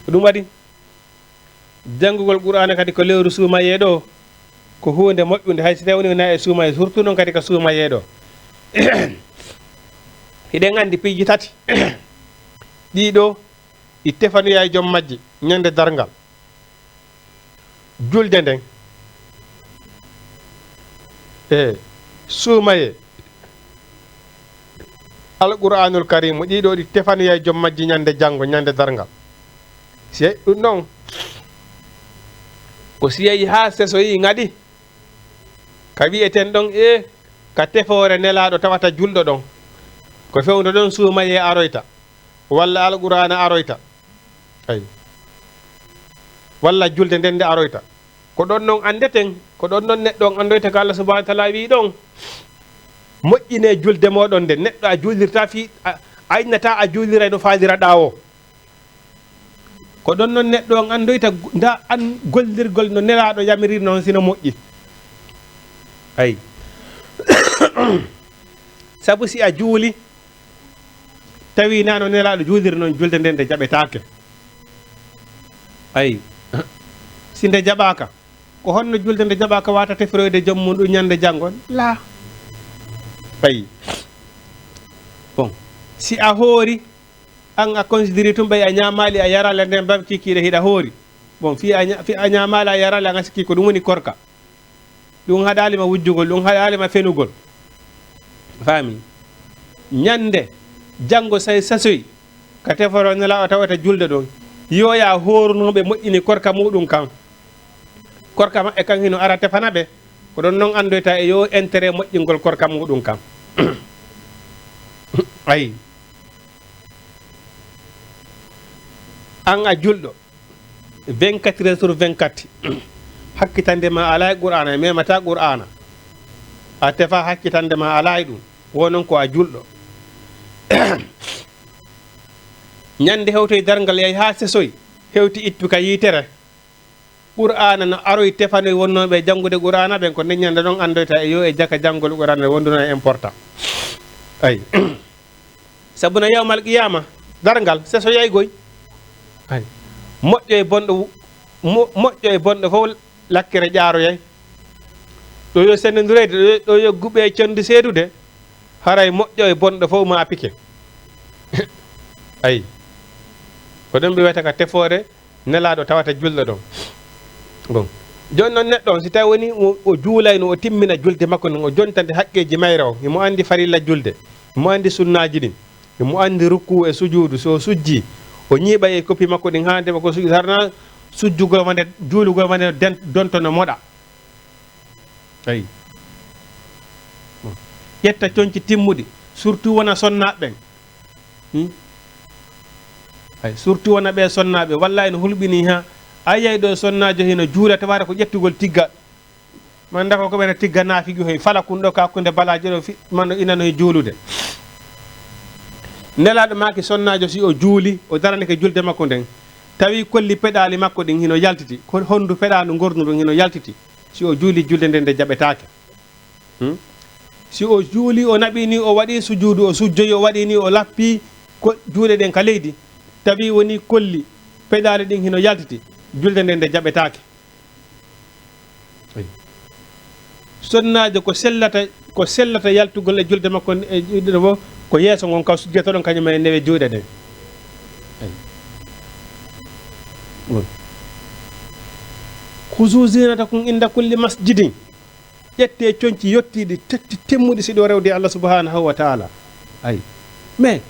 Ko ɗum waɗi, janngugol Qur'aana kadi ko lewru suumayee ɗo, ko huunde moƴƴunde, hay si tawii wonaa e suumayee, surtout noon kadi ko suumayee ɗo. Hiɗen anndi piiji tati, ɗii ɗo, ɗi tefanoya e joom majji ñande darngal. Julde nden, e suumayee, Alqur'aanul Kariimu, ɗii ɗoo ɗi tefanoya e joom majji ñande janngo, ñande darngal. Si ɗum ɗon, ko si yehi haa sesoyi ŋaɗi, ka wi'eten ɗon, e ka tefoore Nelaaɗo tawata julɗo ɗon, ko fewndo ɗon suumayee aroyta, walla Alqur'aana aroyta. Ay. Walla julde nden nde aroyta. Ko ɗon non anndeten, ko ɗon non neɗɗo on anndoyta ko Allah subhanahu wa ta'ala wi'i ɗon. Moƴƴinee julde mooɗon nden. Neɗɗo a juulirta fii a, A innata a juuliray no faaliraɗaa o. Ko ɗon non neɗɗo on anndoyta gu-, nda an gollirgol no Nelaaɗo yamirir non sino moƴƴi. Ay. Sabu si a juuli, tawi na no Nelaaɗo juuliri non, julde nden nde jaɓetaake. Ay. Si nde jaɓaaka, ko honno julde nde jaɓaaka wata tefroyde joom mum ɗum ñande janngo? Laa. Ay. Bon. Si a hoori, an a considéré tun ɓay a ñaamaali a yaraali nden bam kikiiɗe hiɗa hoori. Bon, fii a ña-, fii a ñaamaali a yaraali an a sikki ko ɗum woni korka. Ɗum haɗaali ma wujjugol, ɗum haɗaali ma fenugol. Faami? Ñande, janngo say sasoy, ka teforo Nelaaɗo tawata julde ɗon. Yoya hoorunooɓe moƴƴini korka muɗum kan. Korka maɓɓe kan hino ara tefana ɓe. Ko ɗon non anndoyta e yo intérêt moƴƴingol korka muɗum kan. Ayi. An a julɗo, vingt-quatre heures sur vingt-quatre, hakkitande ma alaa e Qur'aana, e memata Qur'aana. A tefa hakkitande ma alaa e ɗum, wo non ko a julɗo. Ñande hewtoy darngal, yay haa sesoy, hewti ittu ka yiitere. Qur'aana no aroy tefanoy wonnooɓe e janngude Qur'aana ɓen, ko nden ñande ɗon anndoyta e yo e jaka janngol Qur'aana wonduno e important. Ay. Sabu no yawmal qiyaama, darngal, seso yaygoy. Ay. Moƴƴo e bonɗo wu-, mo-, moƴƴo e bonɗo fof lakkere ƴaaroyay. Ɗo yo sennondureyde, ɗo, ɗo yo guɓe e conndi seedude, haray moƴƴo e bonɗo fof ma pike. Ay. Ko ɗum ɓe wiyata ka tefoore Nelaaɗo tawata julɗo ɗon. Bon. Jooni noon neɗɗo on, si tawi woni o, o juulayno, o timmina julde makko nden, o jontande haqqeeji mayre on, himo anndi farilla julde, himo anndi sunnaaji ɗin, himo anndi rukku e sujuudu, so o sujji, o ñiiɓay e koppi makko ɗin haa nde ko sujju, harna sujjugol wonde, juulugol wonde den, donto no moɗa. Ayi. Bon. Ƴetta conci timmuɗi, surtout wona sonnaaɓe ɓen. Hmm? Ay, surtout wona ɓe sonnaaɓe, wallahi no hulɓinii ha. A yiyay ɗo sonnaajo hino juula, tawaare ko ƴettugol tigga. Man dako ko ɓena tigga naafigi hoy, fala kun ɗo ka hakkunde balaaje ɗo fi-, man ɗo ina no e juulude. Nelaaɗo maaki sonnaajo si o juuli, o daranike julde makko nden, tawi kolli peɗaali makko ɗin hino yaltiti, ko hondu peɗaandu ngorndu ndun hino yaltiti, si o juuli julde nden nde jaɓetaake. Hmm? Si o juuli, o naɓi ni, o waɗi sujuudu, o sujjoyi, o waɗi ni, o lappi ko juuɗe ɗen ka leydi, tawi woni kolli peɗaali ɗin hino yaltiti, julde nden nde jaɓetaake. Ayi. Sonnaajo ko sellata, ko sellata yaltugol e julde makko, e julde wo, ko yeeso ngon ka sujjotoɗon kañum e newe juuɗe ɗen. Ayi. Bon. Khuzu zinatakum inda kulli masjidin. Ƴettee conci yottiiɗi, tetti, temmuɗi, si ɗo rewde Allah subhanahu wa taala. Ayi. Mais,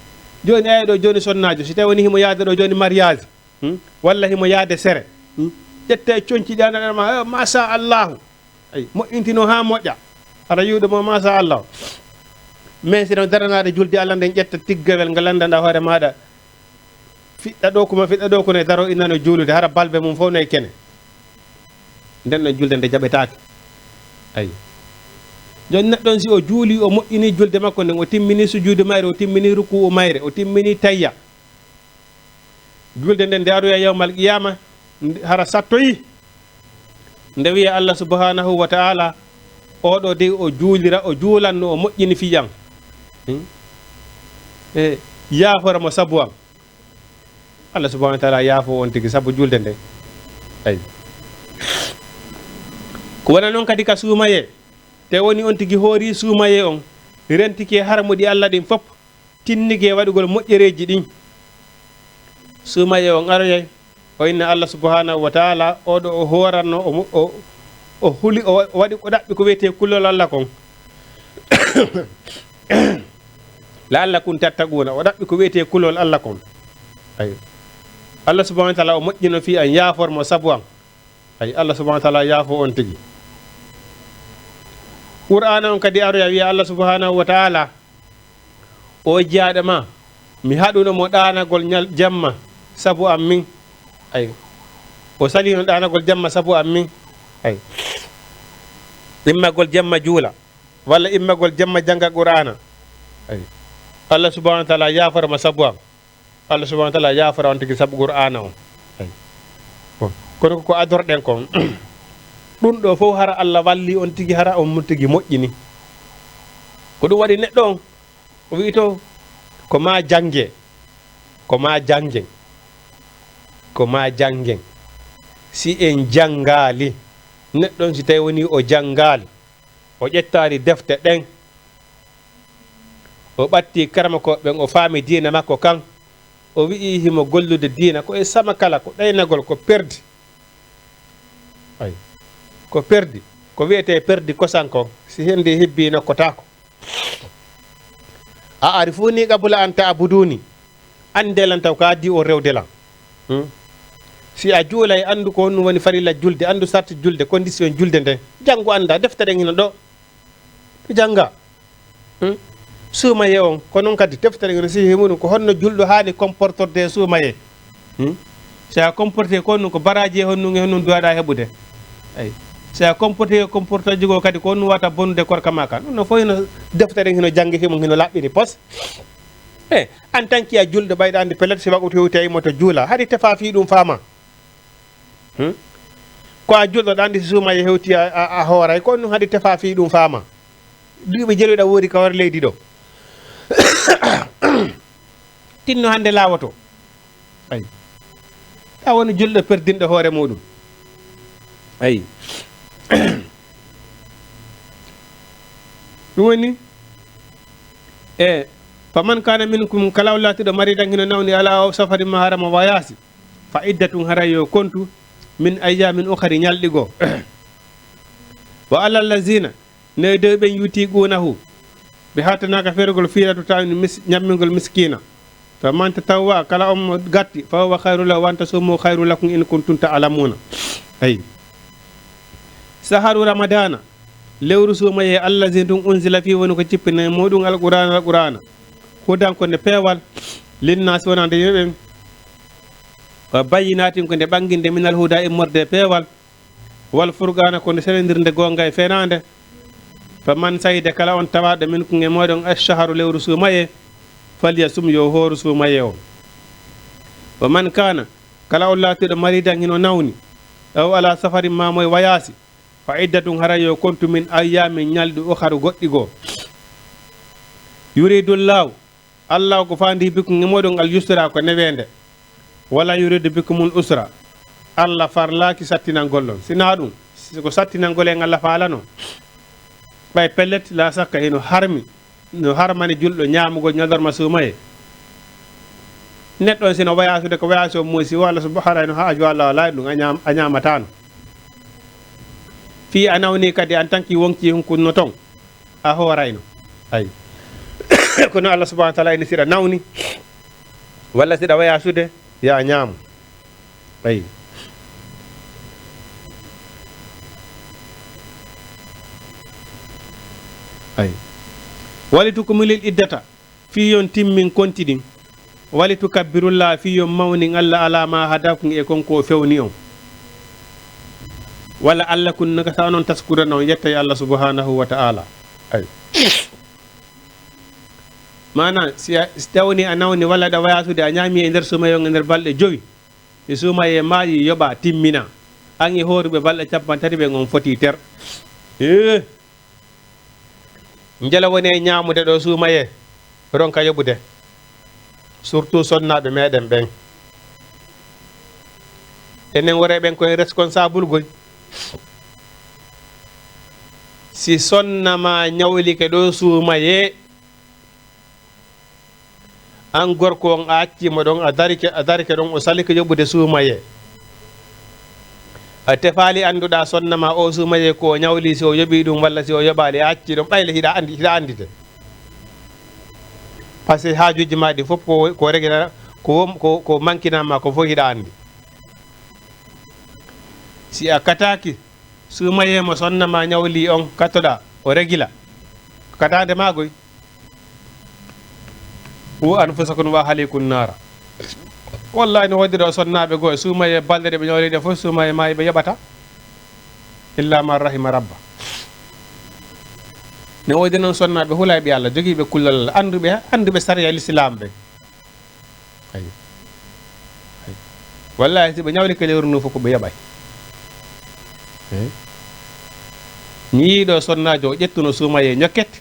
jooni, aya ɗo, jooni sonnaajo, si tawi woni himo yaade ɗo, jooni mariage, hmm? Walla himo yaade sere, hmm? Ƴettee conci ɗi, anaɗa ma, "Eh, masha Allahu." Ayi, moƴƴintino haa moƴƴa. Aɗa yiwde mo, masha Allahu. Mais si ɗon daranaade julde Allah nden, ƴetta tiggawel ngal lanndanɗa hoore maaɗa, fiɗɗa ɗo kuma, fiɗɗa ɗo kuna, e daro ina no juulude, hara balbe mum fof no e kene. Nden ɗon julde nde jaɓetaake. Ayi. Jooni neɗɗo on, si o juuli, o moƴƴini julde makko nden, o timmini sujuudu mayre, o timmini ruku'u mayre, o timmini tayya. Julde nden nde aroya yawmal qiyama, nde hara sattoyi. Nde wiya Allah subhanahu wa ta'ala, "Oɗo de o juulira, o juulanno, o moƴƴini fii an. Hmm? E yaafora mo sabu an." Allah subhanahu wa ta'ala yaafo on tigi sabu julde nde. Ayi. Ko wona non kadi ka suumaye. Te woni on tigi hoori suumaye on, rentike harmuɗi Allah ɗin fop, tinnike waɗugol moƴƴereeji ɗin. Suumaye on aroyay, o inna Allah subhanahu wa ta'ala, oɗo o hooranno, o mu-, o, o huli, o wa-, o waɗi, o ɗaɓɓi ko wiyetee kulol Allah kon. La'allakum tattaquna, o ɗaɓɓi ko wiyetee kulol Allah kon. Ayi. Allah subhanahu wa ta'ala o moƴƴino fii an, yaafor mo sabu an. Ayi, Allah subhanahu wa ta'ala yaafo on tigi. Qur'aana on kadi aroya wiya Allah subhanahu wa ta'ala, "O jiyaaɗo ma, mi haɗuno mo ɗaanagol ñal-, jemma sabu an min." Ayi. O salino ɗaanagol jemma sabu an min. Ayi. Immagol jemma juula. Walla immagol jemma jannga Qur'aana. Ayi. Allah subhanahu wa taala yaafara ma sabu am. Allah subhanahu wa taala yaafara on tigi sabu Qur'aana on. Ay. Bon. Kono ko adorɗen kon. Ɗum ɗo fof hara Allah walli on tigi, hara on mo tigi moƴƴini. Ko ɗum waɗi neɗɗo on, o wi'i to, ko ma jannge, ko ma janngen, ko ma janngen. Si en janngaali, neɗɗo on si tawi woni o janngaali, o ƴettaali defte ɗen, o ɓatti karamokooɓe ɓen, o faami diina makko kan, o wi'i himo gollude diina ko e sama kala, ko ɗaynagol, ko perdi. Ay, ko perdi, ko wi'etee perdi kosan kon, si hendu hebbii nokkotaako. A arifuni qabla an ta'buduni. Annde lan taw ko addi o rewde lan. Hmm? Si a juulay, anndu ko honɗum woni farilla julde, anndu sarti julde, condition julde nden. Janngu annda, defte ɗen hino ɗo. To jannga. Hmm? Suumaye on, ko non kadi defte ɗen hino sihi muɗum, ko honno julɗo haani comportorde e suumaye. Hmm? Si a comporte ko honɗum, ko baraaji e honɗum e honɗum duwaɗa heɓude. Ay. Si a comporte comporteji goo kadi ko honɗum wata bonude korka ma kan. Ɗum no fof hino defte ɗen hino janngi himo hino laɓɓini pos. E, en tant que a julɗo ɓayɗo anndi pellet si waqtu hewti a immoto juula. Hari tefa fii ɗum faama. Hmm? Ko a julɗo ɗo anndi si suumaye hewti a, a, a hooray. Ko honɗum hari tefa fii ɗum faama. Duuɓi jeeɗiɗo a woori ka hoore leydi ɗo. Tinno hannde laawoto. Ay. Taw woni julɗo perdinɗo hoore muɗum. Ay. Ɗum woni, e, faman kana minkum, kala on laatiiɗo maridan hino nawni ala o safari ma harama wayaasi, fa iddatun haray yo kontu, min ayyamin ukhari ñalɗi goo. Wa alal lazina, no e dow ɓen yutiqunahu, ɓe hattanaaka fergol fiiratu taawni mis-, ñammingol miskiina. Faman tatawwa, kala on mo gatti, fa huwa khayru lahu, wa an tasumu khayru lakum in kuntum ta'lamuna. Ay. Saharu ramadana, lewru suumaye, allazi ndun unzila fii woni ko cippina e muɗum alqur'ana, alqur'ana. Hudan ko nde peewal, linnaasi wonande yimɓe ɓen. Wa bayyinatin ko nde ɓanginde minal huda immorde e peewal. Wal furqaana ko nde senendirnde goonga e fenaande. Faman sahida kala on tawaaɗo minkum e mooɗon ash-shahru lewru suumaye, falyasum yo hooru suumaye o. Wa man kaana kala on laatiiɗo maridan hino nawni, aw ala safarin ma mo e wayaasi, fa iddatun haray yo kontu min ayyaamin ñalɗi ukharu goɗɗi goo. Yuridullahu Allah ko faandi bikum e mooɗon al yusra ko neweende. Wala yuridu bikumul usra. Allah farlaaki sattinangol on. Sinaa ɗum, si ko sattinangol en Allah faalano. Ɓay pellet, la sakka hino harmi, no harmani julɗo ñaamugol ñalorma suumaye. Neɗɗo on sino wayaasude ko wayaasu on moy si wala so haray no haaju Allah wala ɗum a ñaam-, a ñaamataano. Fii a nawni kadi en tant que wonki hunkunno ton. A hoorayno. Ay. Kono Allah subhanahu wa taala ini siɗa nawni, walla siɗa wayaasude, ya ñaamu. Ay. Ay. Wali tukumilil iddata, fii yon timmin konti ɗin. Wali tukabbirullaha, fii yon mawnin Allah ala ma hadakum e kon ko o fewni on. Walla Allah kun no gasa onon taskurana on yettay Allah subhanahu wa ta'ala. Ay. Maana, si a, si tawni a nawni walla ɗa wayasude a ñaami e nder sumaye on e nder balɗe jowi. Si sumaye maayi yoɓa timmina. An e hooruɓe balɗe cappan tati ɓen on foti ter. Eh. Njala woni e ñaamude ɗo suumayee, ronka yoɓude. Surtout sonnaaɓe meɗen ɓen. Enen worɓe ɓen ko en responsable goy. Si sonna ma ñawlike ɗo suumayee, an gorko on, a acci mo ɗon, a darike, a darike ɗon, o salike yoɓude suumayee. A tefaali annduɗaa sonna ma o suumayee ko o ñawli, si o yoɓi ɗum walla si o yoɓaali, a acci ɗon, ɓayle hiɗa anndi, hiɗa anndi de. Parce que haajuuji ma ɗi fof ko, ko regina, ko, ko, ko mankina ma ko fof hiɗa anndi. Si a kataaki, suumayee mo sonna ma ñawli on, katoɗaa, o regila. Kataande ma goy. Qu anfusakum wa ahlikum naara. Wallahi no waɗi ɗo sonnaaɓe goo e suumayee balɗe ɗe ɓe ñawli ɗe fof suumayee maayi ɓe yoɓata. Illa man rahima rabba. Ne woodi noon sonnaaɓe hulaaɓe Allah, jogiiɓe kullal Allah, annduɓe, annduɓe sariya Lislaam ɓe. Ay. Ay. Wallaahi, si ɓe ñawlike lewru ndun fof, ko ɓe yoɓay. Eh? Mi yi'i ɗo sonnaajo, o ƴettuno suumayee ñokket.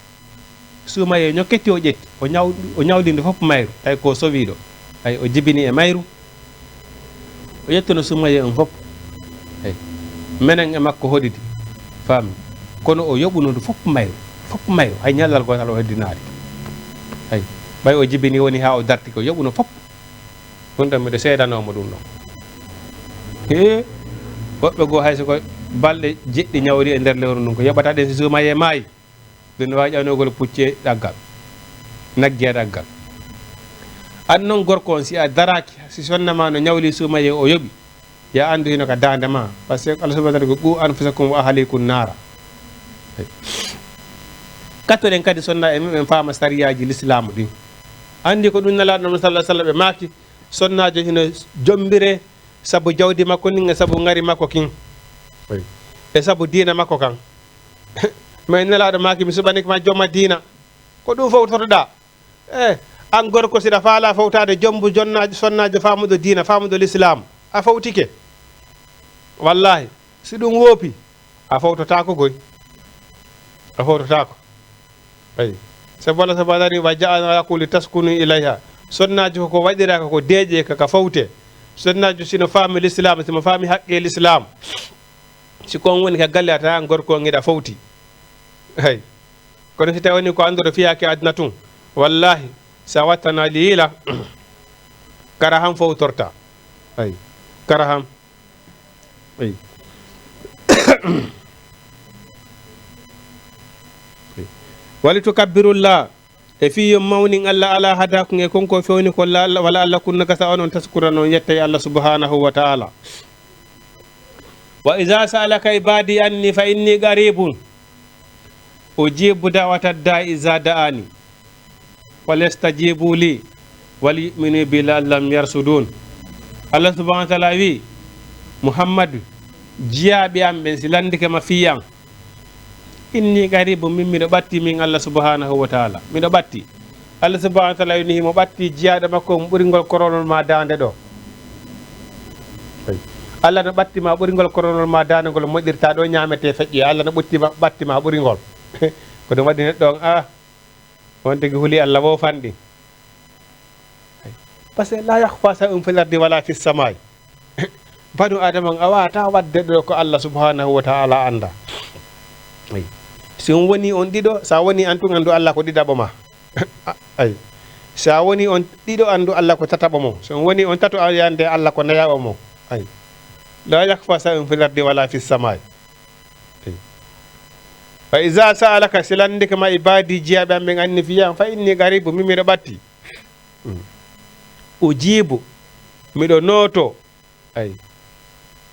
Suumayee ñokket o ƴetti. O ñaw-, o ñawlindi fof mayru. Tawi ko sowiiɗo. Ay, o jibini e mayru. O ƴettuno suumayee on fof. Ay. Menen e makko hoɗidi. Faami. Kono o yoɓuno ndu fof mayru. Fof mayru. Hay ñallal gootal o heddinaali. Ay. Ɓay o jibini woni haa o darti ko yoɓuno fof. Ɗum ɗon miɗo seedanoo mo ɗum ɗon. Hee, woɓɓe goo hay so ko balɗe jeɗɗi ñawri e nder lewru ndun, ko yoɓata ɗen si suumayee maayi. Ɗum no waawi ƴawnogol pucci e ɗaggal, nagge e ɗaggal. An noon gorko on, si a daraaki, si sonna ma no ñawli suumayee o yoɓi, ya anndu hino ka daande ma. Parce que Allah subhanahu wa ta'ala ko, "Qu anfusakum wa ahlikum naara." Kattoɗen kadi sonna e mumen faama sariyaaji Lislaamu ɗin. Anndi ko ɗum Nelaaɗo Muhammad sallallahu alaihi wasallam ɓe maaki, sonnaajo hino jommbire sabu jawdi makko ndin e sabu ŋari makko kin. Wi. E sabu diina makko kan. Mais Nelaaɗo maaki, "Mi suɓanike ma jomma diina." Ko ɗum fowtotoɗaa. Eh, an gorko, siɗa faalaa fowtaade jombu jonna-, sonnaajo faamuɗo diina, faamuɗo Lislaam, a fowtike. Wallaahi, si ɗum woopi, a fowtotaako koy. A fowtotaako. Eyi. Sabu Allah subhanahu wa ta'ala, "Wa ja'alnaa lakum litaskunu ilayha." Sonnaajo ko ko waɗiraa ko, ko deeƴe ka, ka fowte. Sonnaajo sino faami Lislaam, simo faami haqqe Lislaam, si kon woni ka galle, a tawa an gorko on hiɗa fowti. Eyi. Kono si tawi woni ko annduɗo fiyaake aduna tun, wallaahi, si a wattanaali yiila, kara han fowtorta. Eyi. Kara han. Eyi. Eyi. Wali tukabbirullah, e fii yo mawnin Allah ala hadakum e kon ko fewni ko la-, wala Allah kunna gasa on on taskuran on yetta e Allah subhanahu wa ta'ala. Wa iza sa'alaka ibadi anni fa inni qaribun ujibu da'wata da'i iza da'ani. Falyastajibu li wal yu'minu bi la'allahum yarshudun. Allah subhanahu wa ta'ala wi, Muhammadu, jiyaaɓe am ɓen si landike ma fii an, inni qaribu, min miɗo ɓatti, min Allah subhanahu wa ta'ala. Miɗo ɓatti. Allah subhanahu wa ta'ala wi himo ɓatti jiyaaɗo makko mo ɓuringol koronol ma daande ɗo. Allah no ɓatti ma ɓuringol koronol ma daande ngol moƴƴirta ɗo ñaamete feƴƴi. Allah no ɓutti ma, ɓatti ma ɓuringol. Ko ɗum waɗi neɗɗo on, ah, on tigi huli Allah wo fanɗi. Ay. Parce que la yakhfa shay'un fil ardi wala fis samai. Banu Adama on, a waawata waɗde ɗo ko Allah subhanahu wa ta'ala annda. Ay. Si on woni on ɗiɗo, sa woni an tun, anndu Allah ko ɗiɗaɓo ma. Ay. Sa woni on ɗiɗo, anndu Allah ko tataɓo mo. Si on woni on tato, a yande Allah ko nayaɓo mo. Ay. La yakhfa shay'un fil ardi wala fis samai. Ay. Fa iza sa'alaka, si landike ma ibadi, jiyaaɓe am ɓen, anni fii an, fa inni qaribu, min miɗo ɓatti. Mm. Ujibu, miɗo nooto. Ay.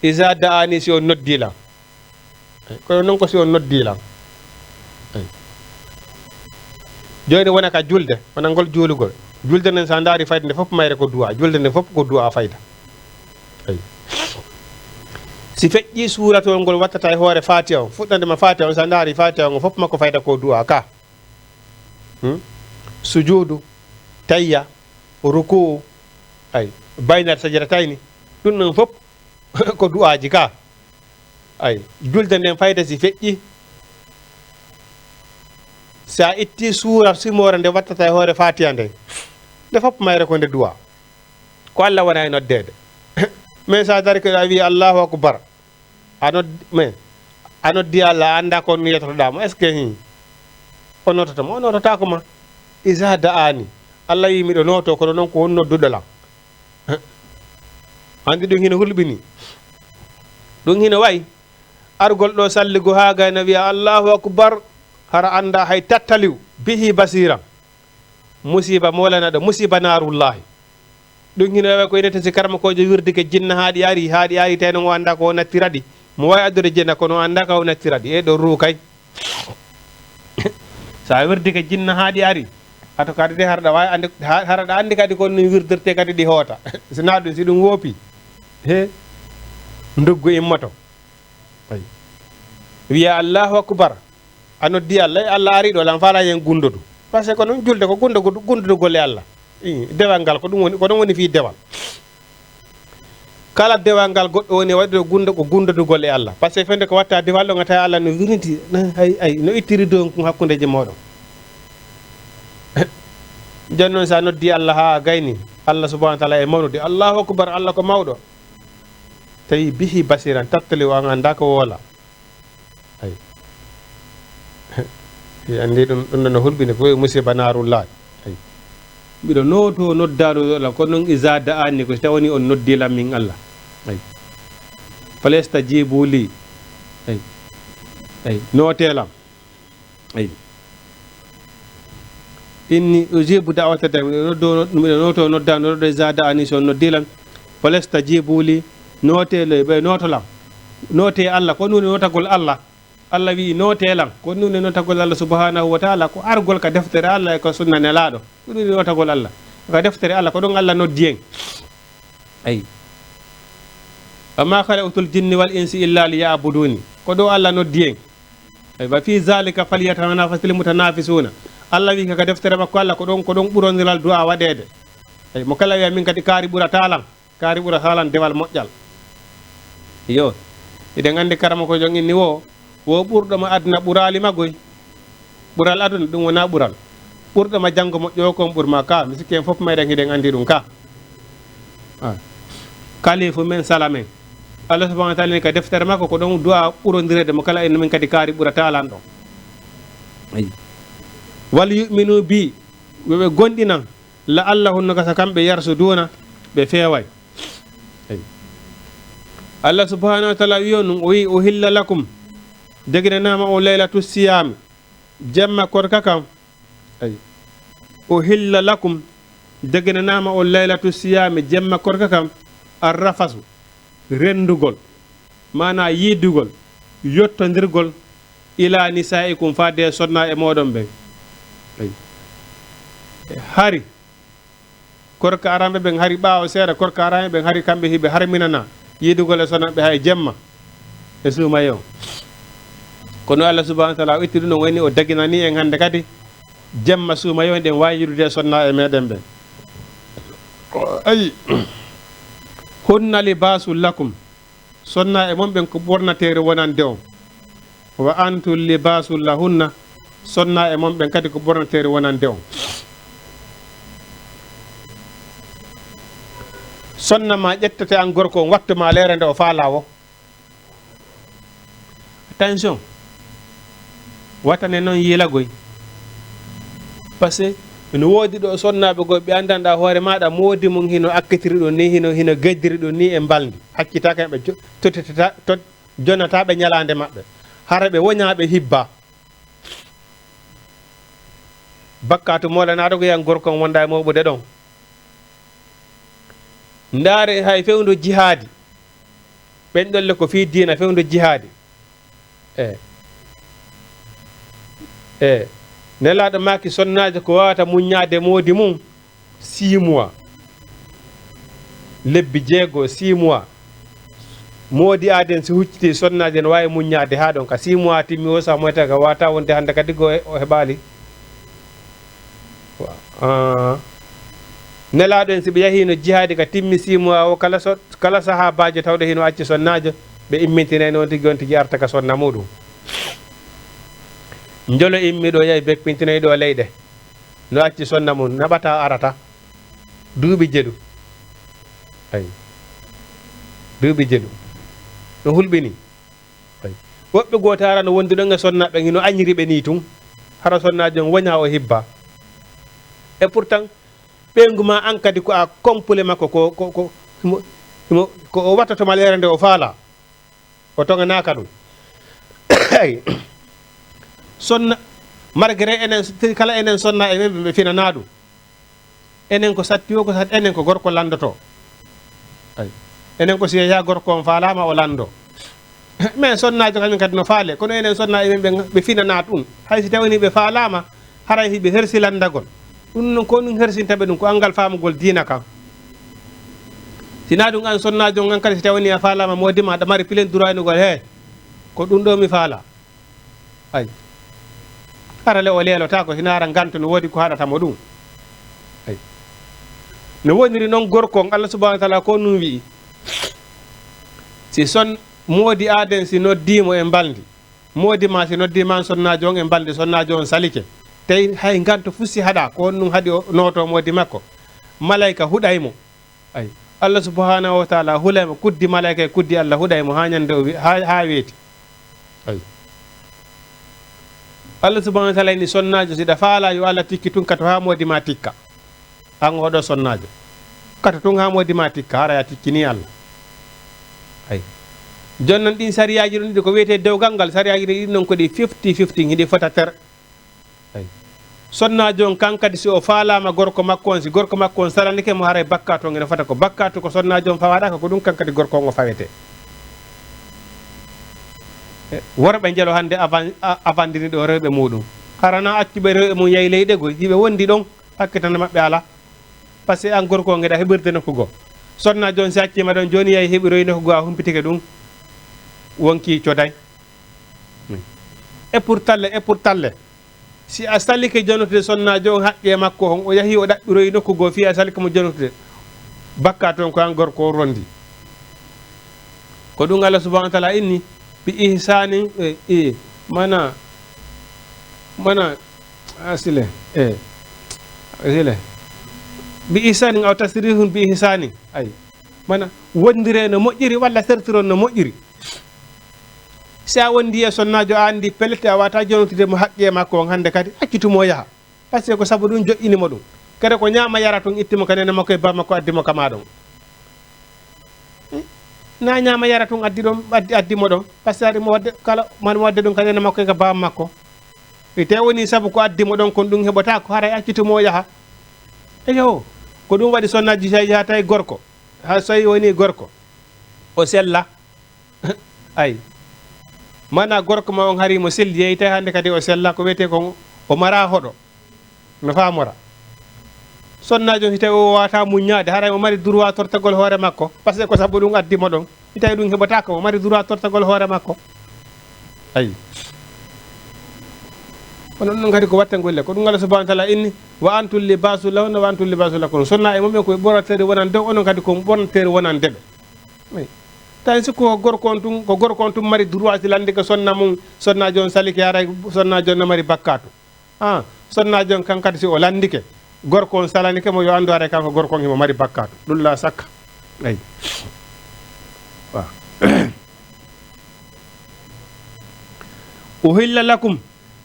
Iza da'ani, si on noddi lan. Ay. Kono non ko si on noddi lan. Ay. Jooni wona ka julde, wona ngol juulugol. Julde nden sa ndaari fayda nde fof mayre ko du'a. Julde nde fof ko du'a fayda. Ay. Si feƴƴi suuratul ngol wattata e hoore Fatiha on, fuɗɗande ma Fatiha on, sa ndaari Fatiha on fof makko fayda ko du'a ka. Hmm? Sujuudu, tayya, ruku'u, ay, bayna sajadatayni. Ɗum ɗon fof ko du'aaji ka. Ay, julde nden fayda si feƴƴi, sa itti suura simoore nde wattata e hoore Fatiha nden, nde fof mayre ko nde du'a. Ko Allah wona e noddeede. Mais sa dari ko a wi Allahu Akbar. A nod-, mais a noddi Allah, a annda ko on yetotoɗaa mo. Est-ce que hin o nototo ma? O nototaako ma. Iza da'ani. Allah wi miɗo nooto, kono non ko on nodduɗo lan. Anndi ɗum hino hulɓini. Ɗum hino wayi. Argol ɗo salligo haa gayna wi'a, "Allahu Akbar." Hara annda hay tattaliw. Bihi basiran. Musiba molanaɗo, musiba naarullahi. Ɗum hino wayi ko inete si karamokoojo wirdike jinna haa ɗi ari, haa ɗi ari, tawi non o annda ko o nattira ɗi. Mo wawi addude jinna, kono o annda ka o nattira ɗi. E ɗo ruu kay. Sa wirdike jinna haa ɗi ari, ato kadi de hara ɗa wawi ande, ha-, hara ɗa andi kadi ko ni wirdirte kadi ɗi hoota. Si na ɗum, si ɗum woopi, he, nduggu immoto. Ay. Wiya, "Allahu Akbar." A noddi Allah, e Allah ari ɗo, lan faala yen gundodu. Parce que ko non julde ko gundodu, gundodu golle Allah. I, dewal ngal ko ɗum woni, ko ɗum woni fii dewal. Kala dewal ngal goɗɗo woni waɗude gundo, ko gundodu golle Allah. Parce que fende ko watta dewal ɗon, a tawi Allah no wirniti, na, ay, ay, no ittiri dow hakkundeji moɗon. Jooni noon, so a noddi Allah haa a gayni, Allah subhanahu wa taala e mawnude, Allahu akbar, Allah ko mawɗo. Tawi bihi basiran, tattali o, an annda ko woola. Ay. Mi anndi ɗum, ɗum ɗo no hulɓini ko e musiba naarullahi. Ay. Miɗo nooto noddaandu lan, ko non iza da'ani, ko si tawani on noddi lan min Allah. Ay. Falyastajibu li. Ay. Ay. Nootee lan. Ay. Inni ujibu da'wata da'i, miɗo noddo, miɗo nooto noddaandu ɗo iza da'ani, so on noddi lan. Falyastajibu li, nootee le, ɓe nooto lan. Nootee Allah, ko ɗum woni nootagol Allah. Allah wi'i, nootee lan. Ko ɗum woni nootagol Allah subhanahu wa ta'ala, ko argol ka deftere Allah e ko sunna Nelaaɗo. Ko ɗum woni nootagol Allah. Ka deftere Allah, ko ɗon Allah noddi en. Ay. Wa ma khalaqtul jinni wal insi illa liya'buduni. Ko ɗo Allah noddi en. Ay, wa fi zalika falyatanafasil mutanafisuna. Allah wi'i ka deftere makko Allah, ko ɗon, ko ɗon ɓurondiral du'a waɗeede. Ay, mo kala wi'a min kadi kaari ɓurata lan. Kaari ɓurata lan dewal moƴƴal. Iyo. Hiɗen anndi karamoko jon inni wo, wo ɓurɗo ma aduna ɓuraali ma goy. Ɓural aduna ɗum wona ɓural. Ɓurɗo ma janngo moƴƴo o kon ɓur ma ka. Mi sikki en fof meɗen hiɗen anndi ɗum ka. Ah. Kalifu men sala men. Allah subhanahu wa ta'ala ni ka deftere makko ko ɗon du'a ɓurondireede mo kala en min kadi kaari ɓurata lan ɗon. Ayi. Wal yu'minu bi, ɓe ɓe gondinan. La'allahum, no gasa kamɓe, yarsuduuna, ɓe feeway. Ay. Allah subhanahu wa ta'ala wi'i on, o wi'i, "Uhilla lakum, deginanaama on laylatu siyaami, jemma korka kam." Ay. "Uhilla lakum, deginanaama on laylatu siyaami, jemma korka kam, arrafasu, renndugol." Maanaa yiidugol, yottondirgol, "ila nisaikum," faade e sonnaaɓe mooɗon ɓen. Ay. Hari korka aranɓe ɓen, hari ɓaawo seeɗa, korka aranɓe ɓen, hari kamɓe hiɓe harminana yiidugol e sonnaaɓe hay jemma e suumaye on. Kono Allah subhanahu wa ta'ala o itti ɗum ɗon, wayni o daginani en hannde kadi jemma suumaye on, ɗen waawi yiidude e sonnaaɓe meɗen ɓen. Ayi. "Hunna libasul lakum." Sonnaaɓe mon ɓen ko ɓornateeri wonande on. "Wa antum libasul lahunna." Sonnaaɓe mon ɓen kadi ko ɓornateeri wonande on. Sonna ma ƴettete an gorko on, wattu ma leere nde o faalaa wo. Attention. Watane noon yiilagoy. Parce que ene woodi ɗo sonnaaɓe goo ɓe anndanɗaa hoore maaɗa moodi mum hino akkitiri ɗum ni, hino, hino geddiri ɗum ni e mbalndi. Haccitaaka ɓe jo-, tottitata, tot-, jonataɓe ñalaande maɓɓe. Hara ɓe woñaaɓe hibbaa. Bakkaatu moolanaaɗo ko yan gorko on wonda e mooɓude ɗon. Ndaare hay fewndo jihaadi. Ɓen ɗolle ko fii diina fewndo jihaadi. E. E. Nelaaɗo maaki sonnaajo ko waawata muññaade moodi mum. Six mois. Lebbi jeego, six mois. Moodi aaden si hucciti sonnaajo ne waawi muññaade haa ɗon ka six mois timmi o saha moyta ka waata wonde hannde kadi go o heɓaali. Wa-, ah. Nelaaɗo en si ɓe yahiino jihaadi ka timmi six mois o kala so-, kala sahaabaajo tawɗo hino acci sonnaajo ɓe immintinay noon tigi on tigi arta ka sonna muɗum. Njolo immi ɗo yahi beppintinay ɗo leyɗe. No acci sonna mum naɓata arata. Duuɓi jeɗu. Ay. Duuɓi jeɗu. No hulɓini. Ay. Woɓɓe goo taara no wondi ɗon e sonnaaɓe hino añiri ɓe nii tun. Hara sonnaajo on woña o hibba. Et pourtant, ɓeyngu ma an kadi ko a complet makko ko, ko, ko, himo, himo, ko o watta to ma leere nde o faala. O toŋanaaka ɗum. Ay. Sonna, malgré enen, kala enen sonna e men ɓe finanaa ɗum. Enen ko satti o, ko satti, enen ko gorko lanndotoo. Ay. Enen ko si yeeyaa gorko on faalaama o lanndoo. Mais sonnaajo kañum kadi no faale, kono enen sonna e men ɓe, ɓe finanaa ɗum. Hay si tawii ɓe faalaama, haray hiɓe hersi lanndagol. Ɗum noon ko ɗum hersinta ɓe ɗum, ko anngal faamugol diina kan. Sinaa ɗum an sonnaajo on an kadi si tawii a faalaama moodi ma, aɗa mari pilen duraynugol, he, ko ɗum ɗo mi faala. Ay. Hara le o leelotaako, hino hara nganto no woodi ko haɗata mo ɗum. Ay. No woniri noon gorko on, Allah subhanahu wa taala ko ɗum wi'i. Si son moodi aaden si noddii mo e mbalndi, moodi maa si noddii ma sonnaajo on e mbalndi, sonnaajo on salike. Tawi hay nganto fuu si haɗaa, ko honɗum haɗi o nooto moodi makko? Malayka huɗay mo. Ay. Allah subhanahu wa taala hulay mo, kuddi malayka e kuddi Allah huɗay mo haa ñande o wi-, haa, haa weeti. Ay. Allah subhanahu wa taala inni sonnaajo, si ɗa faalaa yo Allah tikki tun, kato haa moodi maa tikka. An oɗo sonnaajo. Kato tun haa moodi maa tikka, hara ya tikkini Allah. Ay. Jooni non ɗin sariyaaji ɗin ɗi ko wiyetee dewgal ngal, sariyaaji ɗin ɗon ko ɗi fifty fifty, hiɗi fota ter. Ay. Sonnaajo on kan kadi si o faalaama gorko makko on, si gorko makko on salanike mo, haray bakkaatu on ene fota ko bakkaatu ko sonnaajo on fawaɗaaka, ko ɗum kan kadi gorko on o fawetee. E, worɓe njelo hannde avan-, a-, avandini ɗo rewɓe muuɗum. Hara na accuɓe rewɓe mum yahi leyɗe goy, hiɓe wondi ɗon, hakkitana maɓɓe alaa. Parce que an gorko on ngeɗa heɓirde nokku goo. Sonnaajo on si acciima ɗon, jooni yahi heɓiroyi nokku goo, a humpitike ɗum, wonkii coday. Et pour talle, et pour talle. Si a salike jonotude sonnaajo on haqqee makko on, o yahi o ɗaɓɓiroyi nokku goo fii a salike mo jonotude, bakkaatu on ko an gorko on rondi. Ko ɗum Allah subhanahu wa taala inni, bi ihsani, e, e, mana, mana, asile, e, asile. Bi ihsani aw tasrihun bi ihsani. Ay. Mana, wondire no moƴƴiri walla sertiron no moƴƴiri. Si a wondi e sonnaajo, a anndi pellet a waawata jonotude mo haqqee makko on hannde kadi, accitu mo o yaha. Parce que ko sabu ɗum joƴƴini mo ɗum. Kadi ko ñaama yara tun itti mo ka neene makko e baaba makko addi mo ka maa ɗon. Hmm? Na ñaama yara tun addi ɗon, addi, addi mo ɗon. Parce que ari mo wadde kala, man mo wadde ɗum ka neene makko e ka baaba makko. E te woni sabu ko addi mo ɗon kon ɗum heɓotaako, haray accitu mo o yaha. Eyo, ko ɗum waɗi sonnaaji si a yaha tawi gorko. Haa so tawi woni gorko. O sella. Ay. Mana gorko ma on hari mo selli, yeeyi tawi hannde kadi o sella, ko wiyetee kon o mara hoɗo. No faamora. Sonnaajo on si tawi o waawata muññaade, haray mo mari droit tortagol hoore makko. Parce que ko sabu ɗum addi mo ɗon. Si tawi ɗum heɓotaako, mo mari droit tortagol hoore makko. Ay. Onon ɗum kadi ko watte golle. Ko ɗum Allah subhanahu wa taala inni, "Wa antum libasu lahunna wa antum libasu lakum." Sonna e mum ɓen ko ɓe ɓornateeri wonande, onon kadi ko ɓornateeri wonande ɓe. Ay. Tawi si ko gorko on tun, ko gorko on tun mari droit si landike sonna mum, sonnaajo on salike, haray sonnaajo on no mari bakkaatu. Ah, sonnaajo on kan kadi si o landike, gorko on salanike mo, yo anndu haray kanko gorko on himo mari bakkaatu. Ɗum la sakka. Ay. Wa. Uhilla lakum,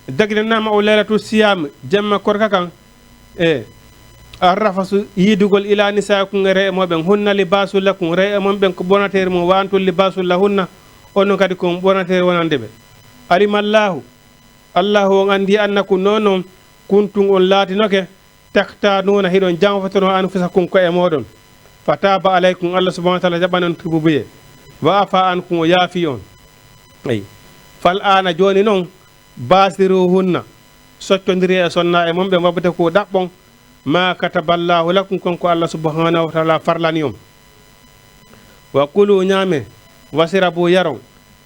daginanaama o laylatu siyam, jemma korka kan, e arrafasu, yiidugol, ila nisaikum, e rewɓe mon ɓen, hunna libasu lakum, rewɓe mon ɓen ko ɓornateeri mum, wa antum libasu lahunna, onon kadi ko on ɓornateeri wonande ɓe. Alimallahu, Allahu on anndi, annakum, non non, kuntum, on laatinoke, takhtanuuna, hiɗon janfotonoo anfusakum, ko'e mooɗon. Fa taaba alaykum, Allah subhanahu wa taala jaɓani on tuubuye. Wa afa ankum, o yaafi on. Eyi. Fal aana, jooni non, baasiruhunna, soccondiri e sonna e mon ɓe, wabtagu, ɗaɓɓon, ma kataballahu lakum, kon ko Allah subhanahu wa taala farlani on. Wa kulu, ñaame, wasirabu, yaron,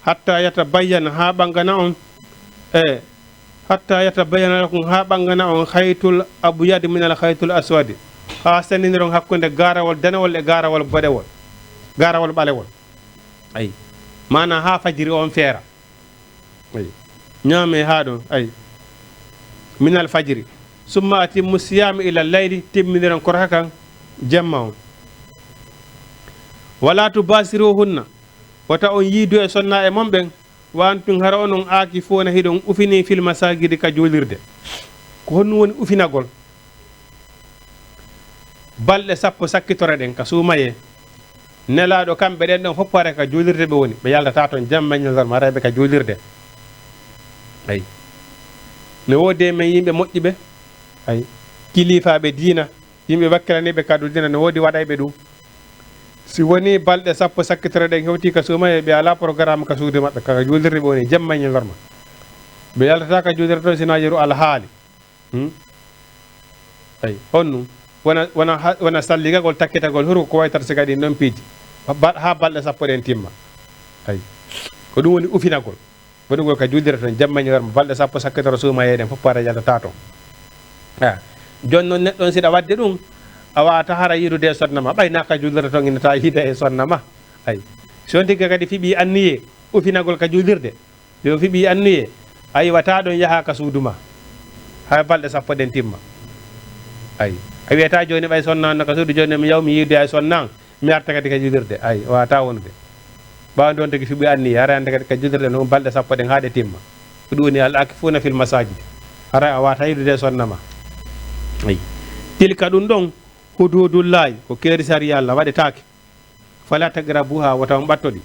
hatta yatabayyana, haa ɓangana on, e, hatta yatabayyana lakum, haa ɓangana on, khaytul abyad min al khaytul aswadi, haa senndiniron hakkunde gaarawol danewol e gaarawol boɗewol, gaarawol ɓalewol. Ayi. Maana haa fajiri on feera. Ayi. Ñaame haa ɗon, ayi. Min al fajri. Summa atimmu siyama ila layli, timminiron korka kan jemma on. Wala tubasiruhunna, wota on yiidu e sonna e mon ɓen, wa antum, hara onon, aakifuuna, hiɗon ufini, fil masajidi, ka juulirde. Ko honɗum woni ufinagol? Balɗe sappo sakkitore ɗen ka suumayee. Nelaaɗo, kamɓe ɗen ɗon fof hara ka juulirde ɓe woni. Ɓe yaltataa ton jamma e ñalorma, haray ɓe ka juulirde. Ayi. No woodi e men yimɓe moƴƴuɓe. Ayi. Kiliifaaɓe diina, yimɓe wakkilaniiɓe kaddu diina, no woodi waɗayɓe ɗum. Si woni balɗe sappo sakkitore ɗen hewtii ka suumayee, ɓe alaa programme ka suudu maɓɓe, ka juulirde ɓe woni, jamma e ñalorma. Ɓe yaltataa ka juulirde ton sinaa yeru alhaali. Hmm? Ayi, honɗum? Wona, wona ha-, wona salligagol, takkitagol, huru ko waytata siga ɗin ɗon piiji. Ba-, haa balɗe sappo ɗen timma. Ayi. Ko ɗum woni ufinagol. Waɗugol ka juulirde ton, jamma ñalorma, balɗe sappo sakkitoro suumayeeɗen fof para yaltata ton. A, jooni noon neɗɗo on, siɗa waɗde ɗum, a waawata hara yiidude e sonna ma, ɓay naa ka juulirde ton ina ta yiida e sonna ma. Ay. Si on tigi kadi fiɓii anniyee ufinagol ka juulirde, yo fiɓii anniyee, a iwataa ɗon yahaa ka suudu ma. Hay balɗe sappo ɗen timma. Ay. A wiyataa jooni ɓay sonna on no ka suudu, jooni mi yaw mi yiidude e sonna an. Mi arta kadi ka juulirde, ay, waawataa wonude. Ɓaawo nde on tigi fiɓi anniya, hara hannde kadi ka juulirde no balɗe sappo ɗen haa ɗe timma. Ko ɗum woni al-aakifuuna fil masaajid. Hara a waawataa yiidude e sonna ma. Ay. Tilka ɗum ɗon, huduudullaahi, ko keeri sariya Allah, waɗetaake. Falaa taqrabuuhaa, wota on ɓatto ɗi.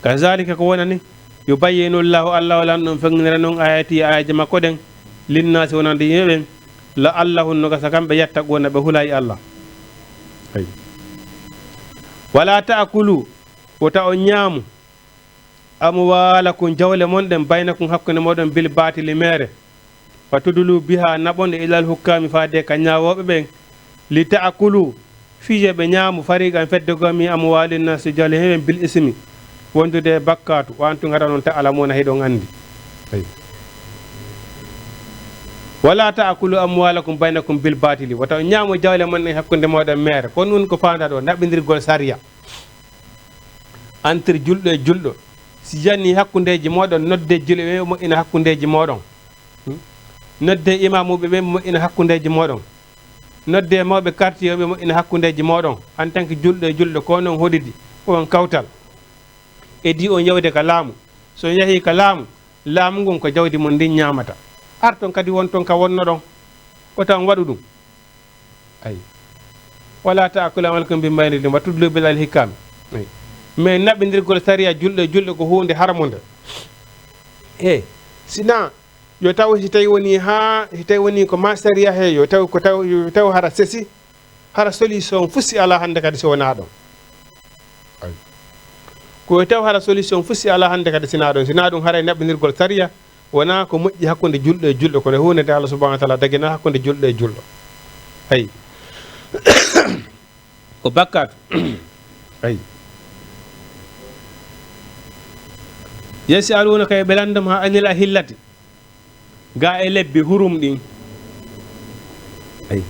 Kazaalika, ko wonani, yubayyinu Allaahu, Alla o lan ɗum feŋnira non aayaati, aayaaji makko ɗen, linnaasi, wonande yimɓe ɓen, la'allahum, no gasa kamɓe, yattaquuna, ɓe hulay Alla. Ay. Walaa ta'kulu, wota on ñaamu, amwaalakum, jawle mon ɗen, baynakum, hakkunde mooɗon, bil baatili, meere. Wa tudlu biha, naɓon ɗe, ilal hukkaami, faade ka ñaawooɓe ɓen, li ta'kulu, fii yo ɓe ñaamu, fariqan, fedde goo, min amwaali naasi, jawle himɓe, bil ismi, wondude e bakkaatu, wa antum, hara non, ta'lamuuna, hiɗon anndi. Ay. Wala ta'kulu amwaalakum baynakum bil baatili, wota on ñaamu jawle mon ɗen hakkunde mooɗon meere. Ko ɗum woni ko faandaa ɗoo, naɓindirgol sariya entre julɗo e julɗo. Si yanii hakkundeeji mooɗon, noddee julɓe ɓe moƴƴina hakkundeeji mooɗon. Hmm? Noddee imaamuuɓe ɓe moƴƴina hakkundeeji mooɗon. Noddee mawɓe quartier ɓe moƴƴina hakkundeeji mooɗon. En tant que julɗo e julɗo, ko onon hoɗidi, ko on kawtal. Edii on yawde ka laamu. So on yahii ka laamu, laamu ngun ko jawdi mon ndin ñaamata. Arton kadi wonton ka wonnoɗon. Wota on waɗu ɗum. Ay. Wala ta'kulu amwaalakum bil baatili wa tudlu biha ilal hukkaami. Ay. Mais naɓindirgol sariya julɗo e julɗo ko huunde haramunde. E, sina yo taw si tawi woni haa, si tawi woni ko ma sariya he, yo taw ko taw, yo taw hara sesi, hara solution fuu si alaa hannde kadi si wonaa ɗon. Ay. Ko yo taw hara solution fuu si alaa hannde kadi sinaa ɗon. Sinaa ɗum haray naɓindirgol sariya, wonaa ko moƴƴi hakkunde julɗo e julɗo, kono huunde nde Allah subhanahu wa taala dagina hakkunde julɗo e julɗo. Ay. Ko bakkaatu. Ay. Yas'aluunaka, ɓe lannduma, anil ahillati, gaa e lebbi hurum ɗin. Ay.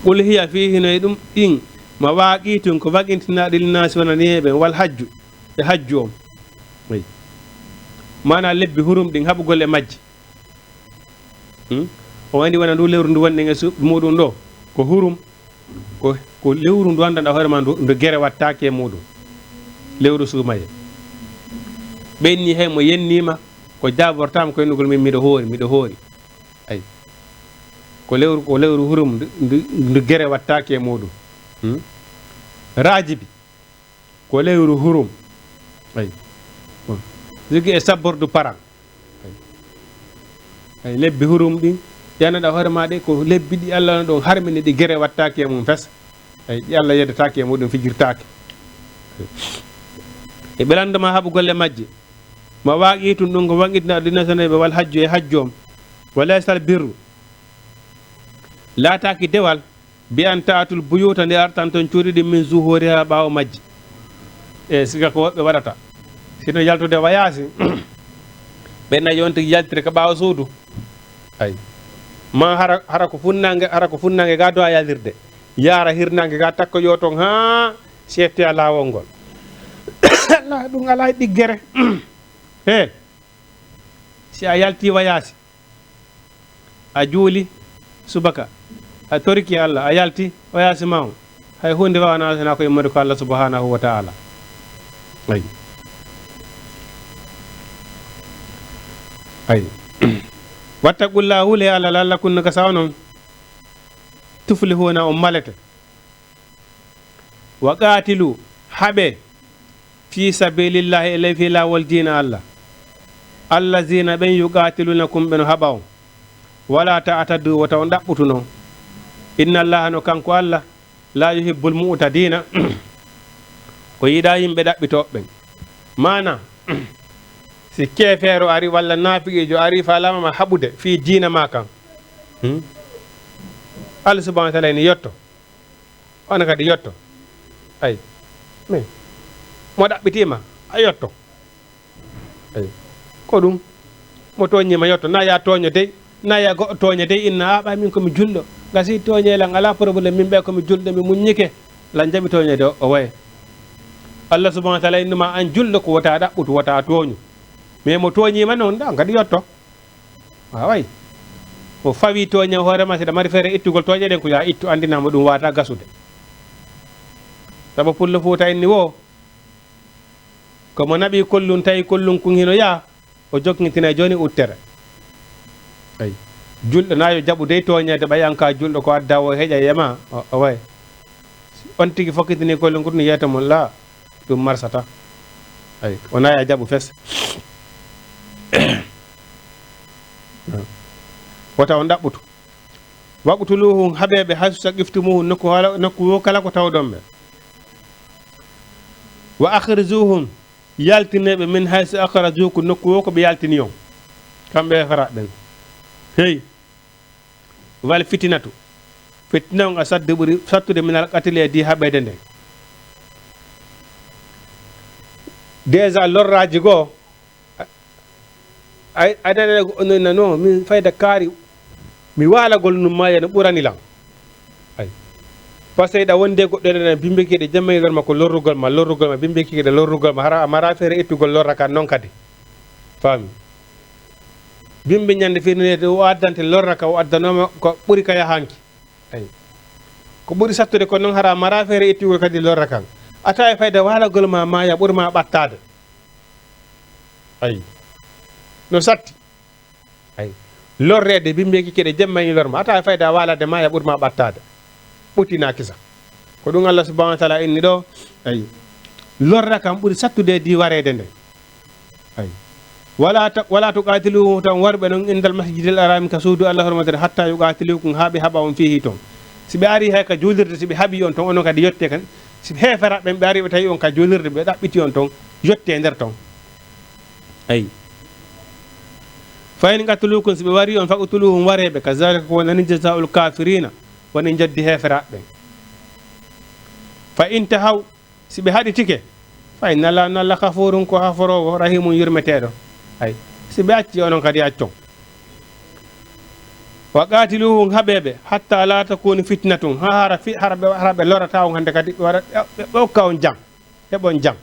Qul hiya, fii hino e ɗum ɗin, mawaaqiitu, ko waɗɗintinaaɗi, linnaasi, wonani yimɓe ɓen, wal hajju, e hajju on. Ay. Maanaa lebbi hurum ɗin, haɓugol e majji. Hmm? O wandi wona ndu lewru ndu wonɗen e su-, muɗum ɗo, ko hurum, ko, ko lewru ndu anndanɗaa hoore ma ndu, ndu gere wattaake e muɗum. Lewru suumaye. Ɓenni hay mo yenniima, ko jaabortaama ko innugol min miɗo hoori, miɗo hoori. Ay. Ko lewru, ko lewru hurum ndu, ndu, ndu gere wattaake e muɗum. Hmm? Raajibi. Ko lewru hurum. Ay. Bon. Jogi e sabbordu paran. Ay. Ay, lebbi hurum ɗin, ɗi anndanɗaa hoore maa ɗe, ko lebbi ɗi Allah no ɗon harmini, ɗi gere wattaake e mum fes. Ay, ɗi Allah yeddataake e muɗum, fijirtaake. E ɓe lannduma haɓugol e majji. Mawaaqiitu, ɗum ko waɗɗintinaaɗi, linnaasi, wonani yimɓe, wal hajju, e hajju on. Wa laysal birru. Laataaki dewal, bi an ta'tul buyuuta, nde artan ton cuuɗi ɗin, min zuhuuriha, ɓaawo majji. E siga ko woɓɓe waɗata. Sino yaltude wayaasi, ɓe nayi on tigi yaltire ka ɓaawo suudu. Ay. Ma hara, hara ko funnaange, hara ko funnaange ga dowa yalirde. Yaara hirnaange ga takkoyoo ton haa seeftoya laawol ngol. Alaa, ɗum alaa e ɗiggere. He. Si a yalti wayaasi, a juuli subaka, a toriki Allah, a yalti, o yaasi ma on. Hay huunde waawanaa sinaa ko immorde ko Allah subhanahu wa ta'ala. Ay. Ay. Wattaqullaha, hulee Allah, la'allakum, no gasa onon, tuflihuna, on malete. Wa qaatilu, haɓee, fii sabiilillaahi, e ley fii laawol diina Allah. Allaziina, ɓen, yuqaatiluunakum, ɓe no haɓa on. Walaa ta'taduu, wota on ɗaɓɓutu non. Innallaaha, no kanko Allah, laa yuhibbul mu'tadiina, o yiɗaa yimɓe ɗaɓɓitooɓe ɓen. Maana, si keefeero ari walla naafiqiijo ari faalaa ma haɓude fii diina maa kan, hmm? Allah subhanahu wa ta'ala ene yotto. Onon kadi yotto. Ay. Mais mo ɗaɓɓitii ma, a yotto. Ay. Ko ɗum, mo tooñiima yotto, na ya tooño dey, na ya goɗɗo tooña dey, inna, "A, ɓay min ko mi julɗo, gasi tooñe lan, alaa problème, min ɓay ko mi julɗo, mi muññike." Lan jaɓi tooñeede o, o waye. Allah subhanahu wa taala innuma an julɗo ko wota ɗaɓɓutu, wota tooñu. Mais mo tooñiima noon, ɗa kadi yotto. Waaway. Mo fawi tooña hoore ma, si ɗa mari feere ittugol tooñe ɗen, ko ya ittu, anndinaa mo ɗum waata gasude. Sabu Pullo Fuuta inni wo, ko mo naɓi kollum, tawi kollum kun hino yaa, o jokkitinay jooni uttere. Ay. Julɗo na yo jaɓu dey tooñeede, ɓay an ka julɗo ko adda o heƴa e ma, o, o way. On tigi fokkitini kollum kun yeeto mum, la, ɗum marsata. Ay, o na ya jaɓu fes. Wota on ɗaɓɓutu. Waqtuluhum, haɓeeɓe, haysu saqiftumuhum, nokku hala, nokku wo kala ko tawɗon ɓe. Wa akhrijuhum, yaltineeɓe, min haysu akhrajukum, nokku wo ko ɓe yaltini on. Kamɓe e fera ɓen. Hey. Wal fitinatu. Fitina on asaddu ɓuri sattude minal qatli e di haɓeede nden. Déjà lorraaji goo, Ay, ay, nana ko onon nano, min fayda kaari, mi waalagol num maaya no ɓurani lan. Ay. Parce que ɗa wonde goɗɗo nana bimbe kiɗe jemma e lorma ko lorrugol ma, lorrugol ma, bimbe kiɗe lorrugol ma, hara a mara feere ittugol lorra kan noon kadi. Faami? Bimbe ñande firnete o addante lorra ka o addanooma ko ɓuri ka yahanki. Ay. Ko ɓuri sattude ko noon hara a mara feere ittugol kadi lorra kan. A tawa e fayda waalagol ma maaya ɓuri ma ɓattaade. Ay. No satti. Ay. Lorreede bimbeeki keɗe jemma ini lorma. A tawa fayda waalade ma ya ɓuri ma ɓattaade. Ɓuttina kisa. Ko ɗum Allah subhanahu wa taala inni ɗo. Ay. Lorra kam ɓuri sattude di wareede nde. Ay. Wala ta-, wala tuqatiluhum tan warɓe non indal masjidil harami ka suudu Allah hormatere hatta yuqatilukum haa ɓe haɓa on fihi ton. Si ɓe ari hay ka juulirde, si ɓe haɓi on ton, onon kadi yotte kan. Si ɓe heefera ɓen ɓe ari ɓe tawi on ka juulirde, ɓe ɗaɓɓiti on ton, yotte nder ton. Ay. Fa in qatalukum, si ɓe wari on, faqtuluhum, wareeɓe, kazalika ko wonani jazaa'ul kafirina, woni njoddi heeferaaɓe ɓen. Fa in tahaw, si ɓe haɗitike, fa inna Allaha, no Allah, ghafurun, ko haforoowo, rahimun, yurmeteeɗo. Ay, si ɓe acci, onon kadi accon. Wa qatiluhum, haɓeeɓe, hatta la takunu fitnatun, ha hara fi-, hara ɓe, hara ɓe lorata on hande kadi, ɓe wara, ɓe, ɓe okka on jam, heɓon jam.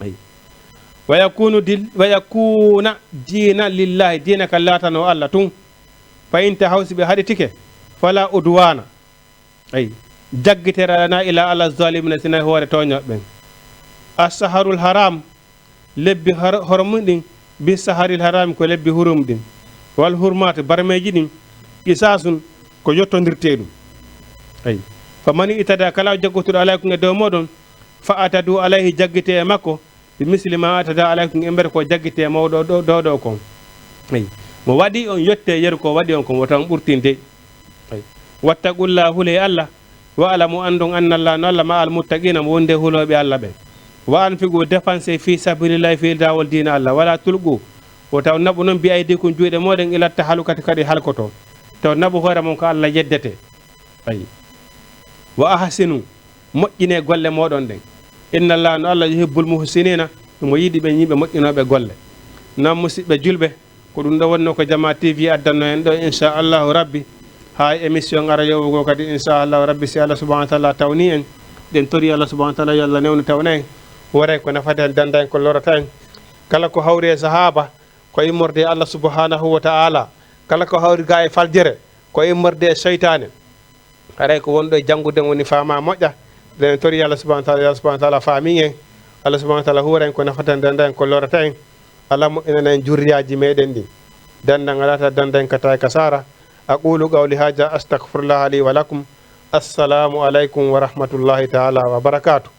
Ay. Wa yakunu dil-, wa yakuna dina lillahi, diina ka laatano Allah tun. Fa in tahaw, si ɓe haɗitike, fala udwana. Ay. Jaggitere alana ila ala zalimina, sina hoore tooñooɓe ɓen. As-saharul haram, lebbi hor-, hormuɗin, bi saharil haram, ko lebbi hurum ɗin. Wal hurmatu, barmeeji ɗin, qisasun, ko yottondirtee ɗum. Ay. Fa mani itada, kala jaggotuɗo alaykum e dow moɗon, fa atadu alayhi, jaggite e makko, bi misli ma atada alaykum, e mbere ko jaggite e mawɗo ɗo, ɗo, ɗo kon. Ay. Mo waɗi on, yotte yeru ko waɗi on kon, wota on ɓurtinde. Ay. Wattaqullaha, hule Allah, wa alamu, andon, anna Allah, no Allah, ma al muttaqina, mo wonde hulooɓe Allah ɓen. Wa anfiqu, dépensez, fi sabilillahi, fi laawol diina Allah, wala tulqu, wota on naɓu non, bi aydikum, juuɗe moɗon, ila tahalukati, kadi halkoto. Taw naɓu hoore mon ko Allah yeddete. Ay. Wa ahsinu, moƴƴinee golle mooɗon ɗen. Inna Allaha, no Allah, yuhibbul muhsinina, himo yiɗi ɓe yimɓe moƴƴinooɓe golle. Nan, musidɓe julɓe, ko ɗum ɗo wonnoo ko Jamaa T V addanno en ɗo, inchallahu rabbi. Haa e émission ara yowugo kadi, inchallahu rabbi, si Allah subhanahu wa taala tawni en, ɗen tori Allah subhanahu wa taala yo Allah newnu tawna en, waray ko nafata en, danda en ko lorata en. Kala ko hawri e sahaaba, ko immorde e Allah subhanahu wa taala. Kala ko hawri ga e faljere, ko immorde e seytaane. Haray ko wonɗo e janngude woni faama moƴƴa. Eɗen tori Allah subhanahu wa taala, Allah subhanahu wa taala faami en. Allah subhanahu wa taala huura en ko nafata en, danda en ko lorata en. Allah moƴƴinana en jurriyaaji meɗen ɗin. Dandan alaa ta danda en ka tawi ka sara. Aqulu qawli haja, astaghfirullah li wa lakum. Assalamu alaikum wa rahmatullahi taala wa barakatuh.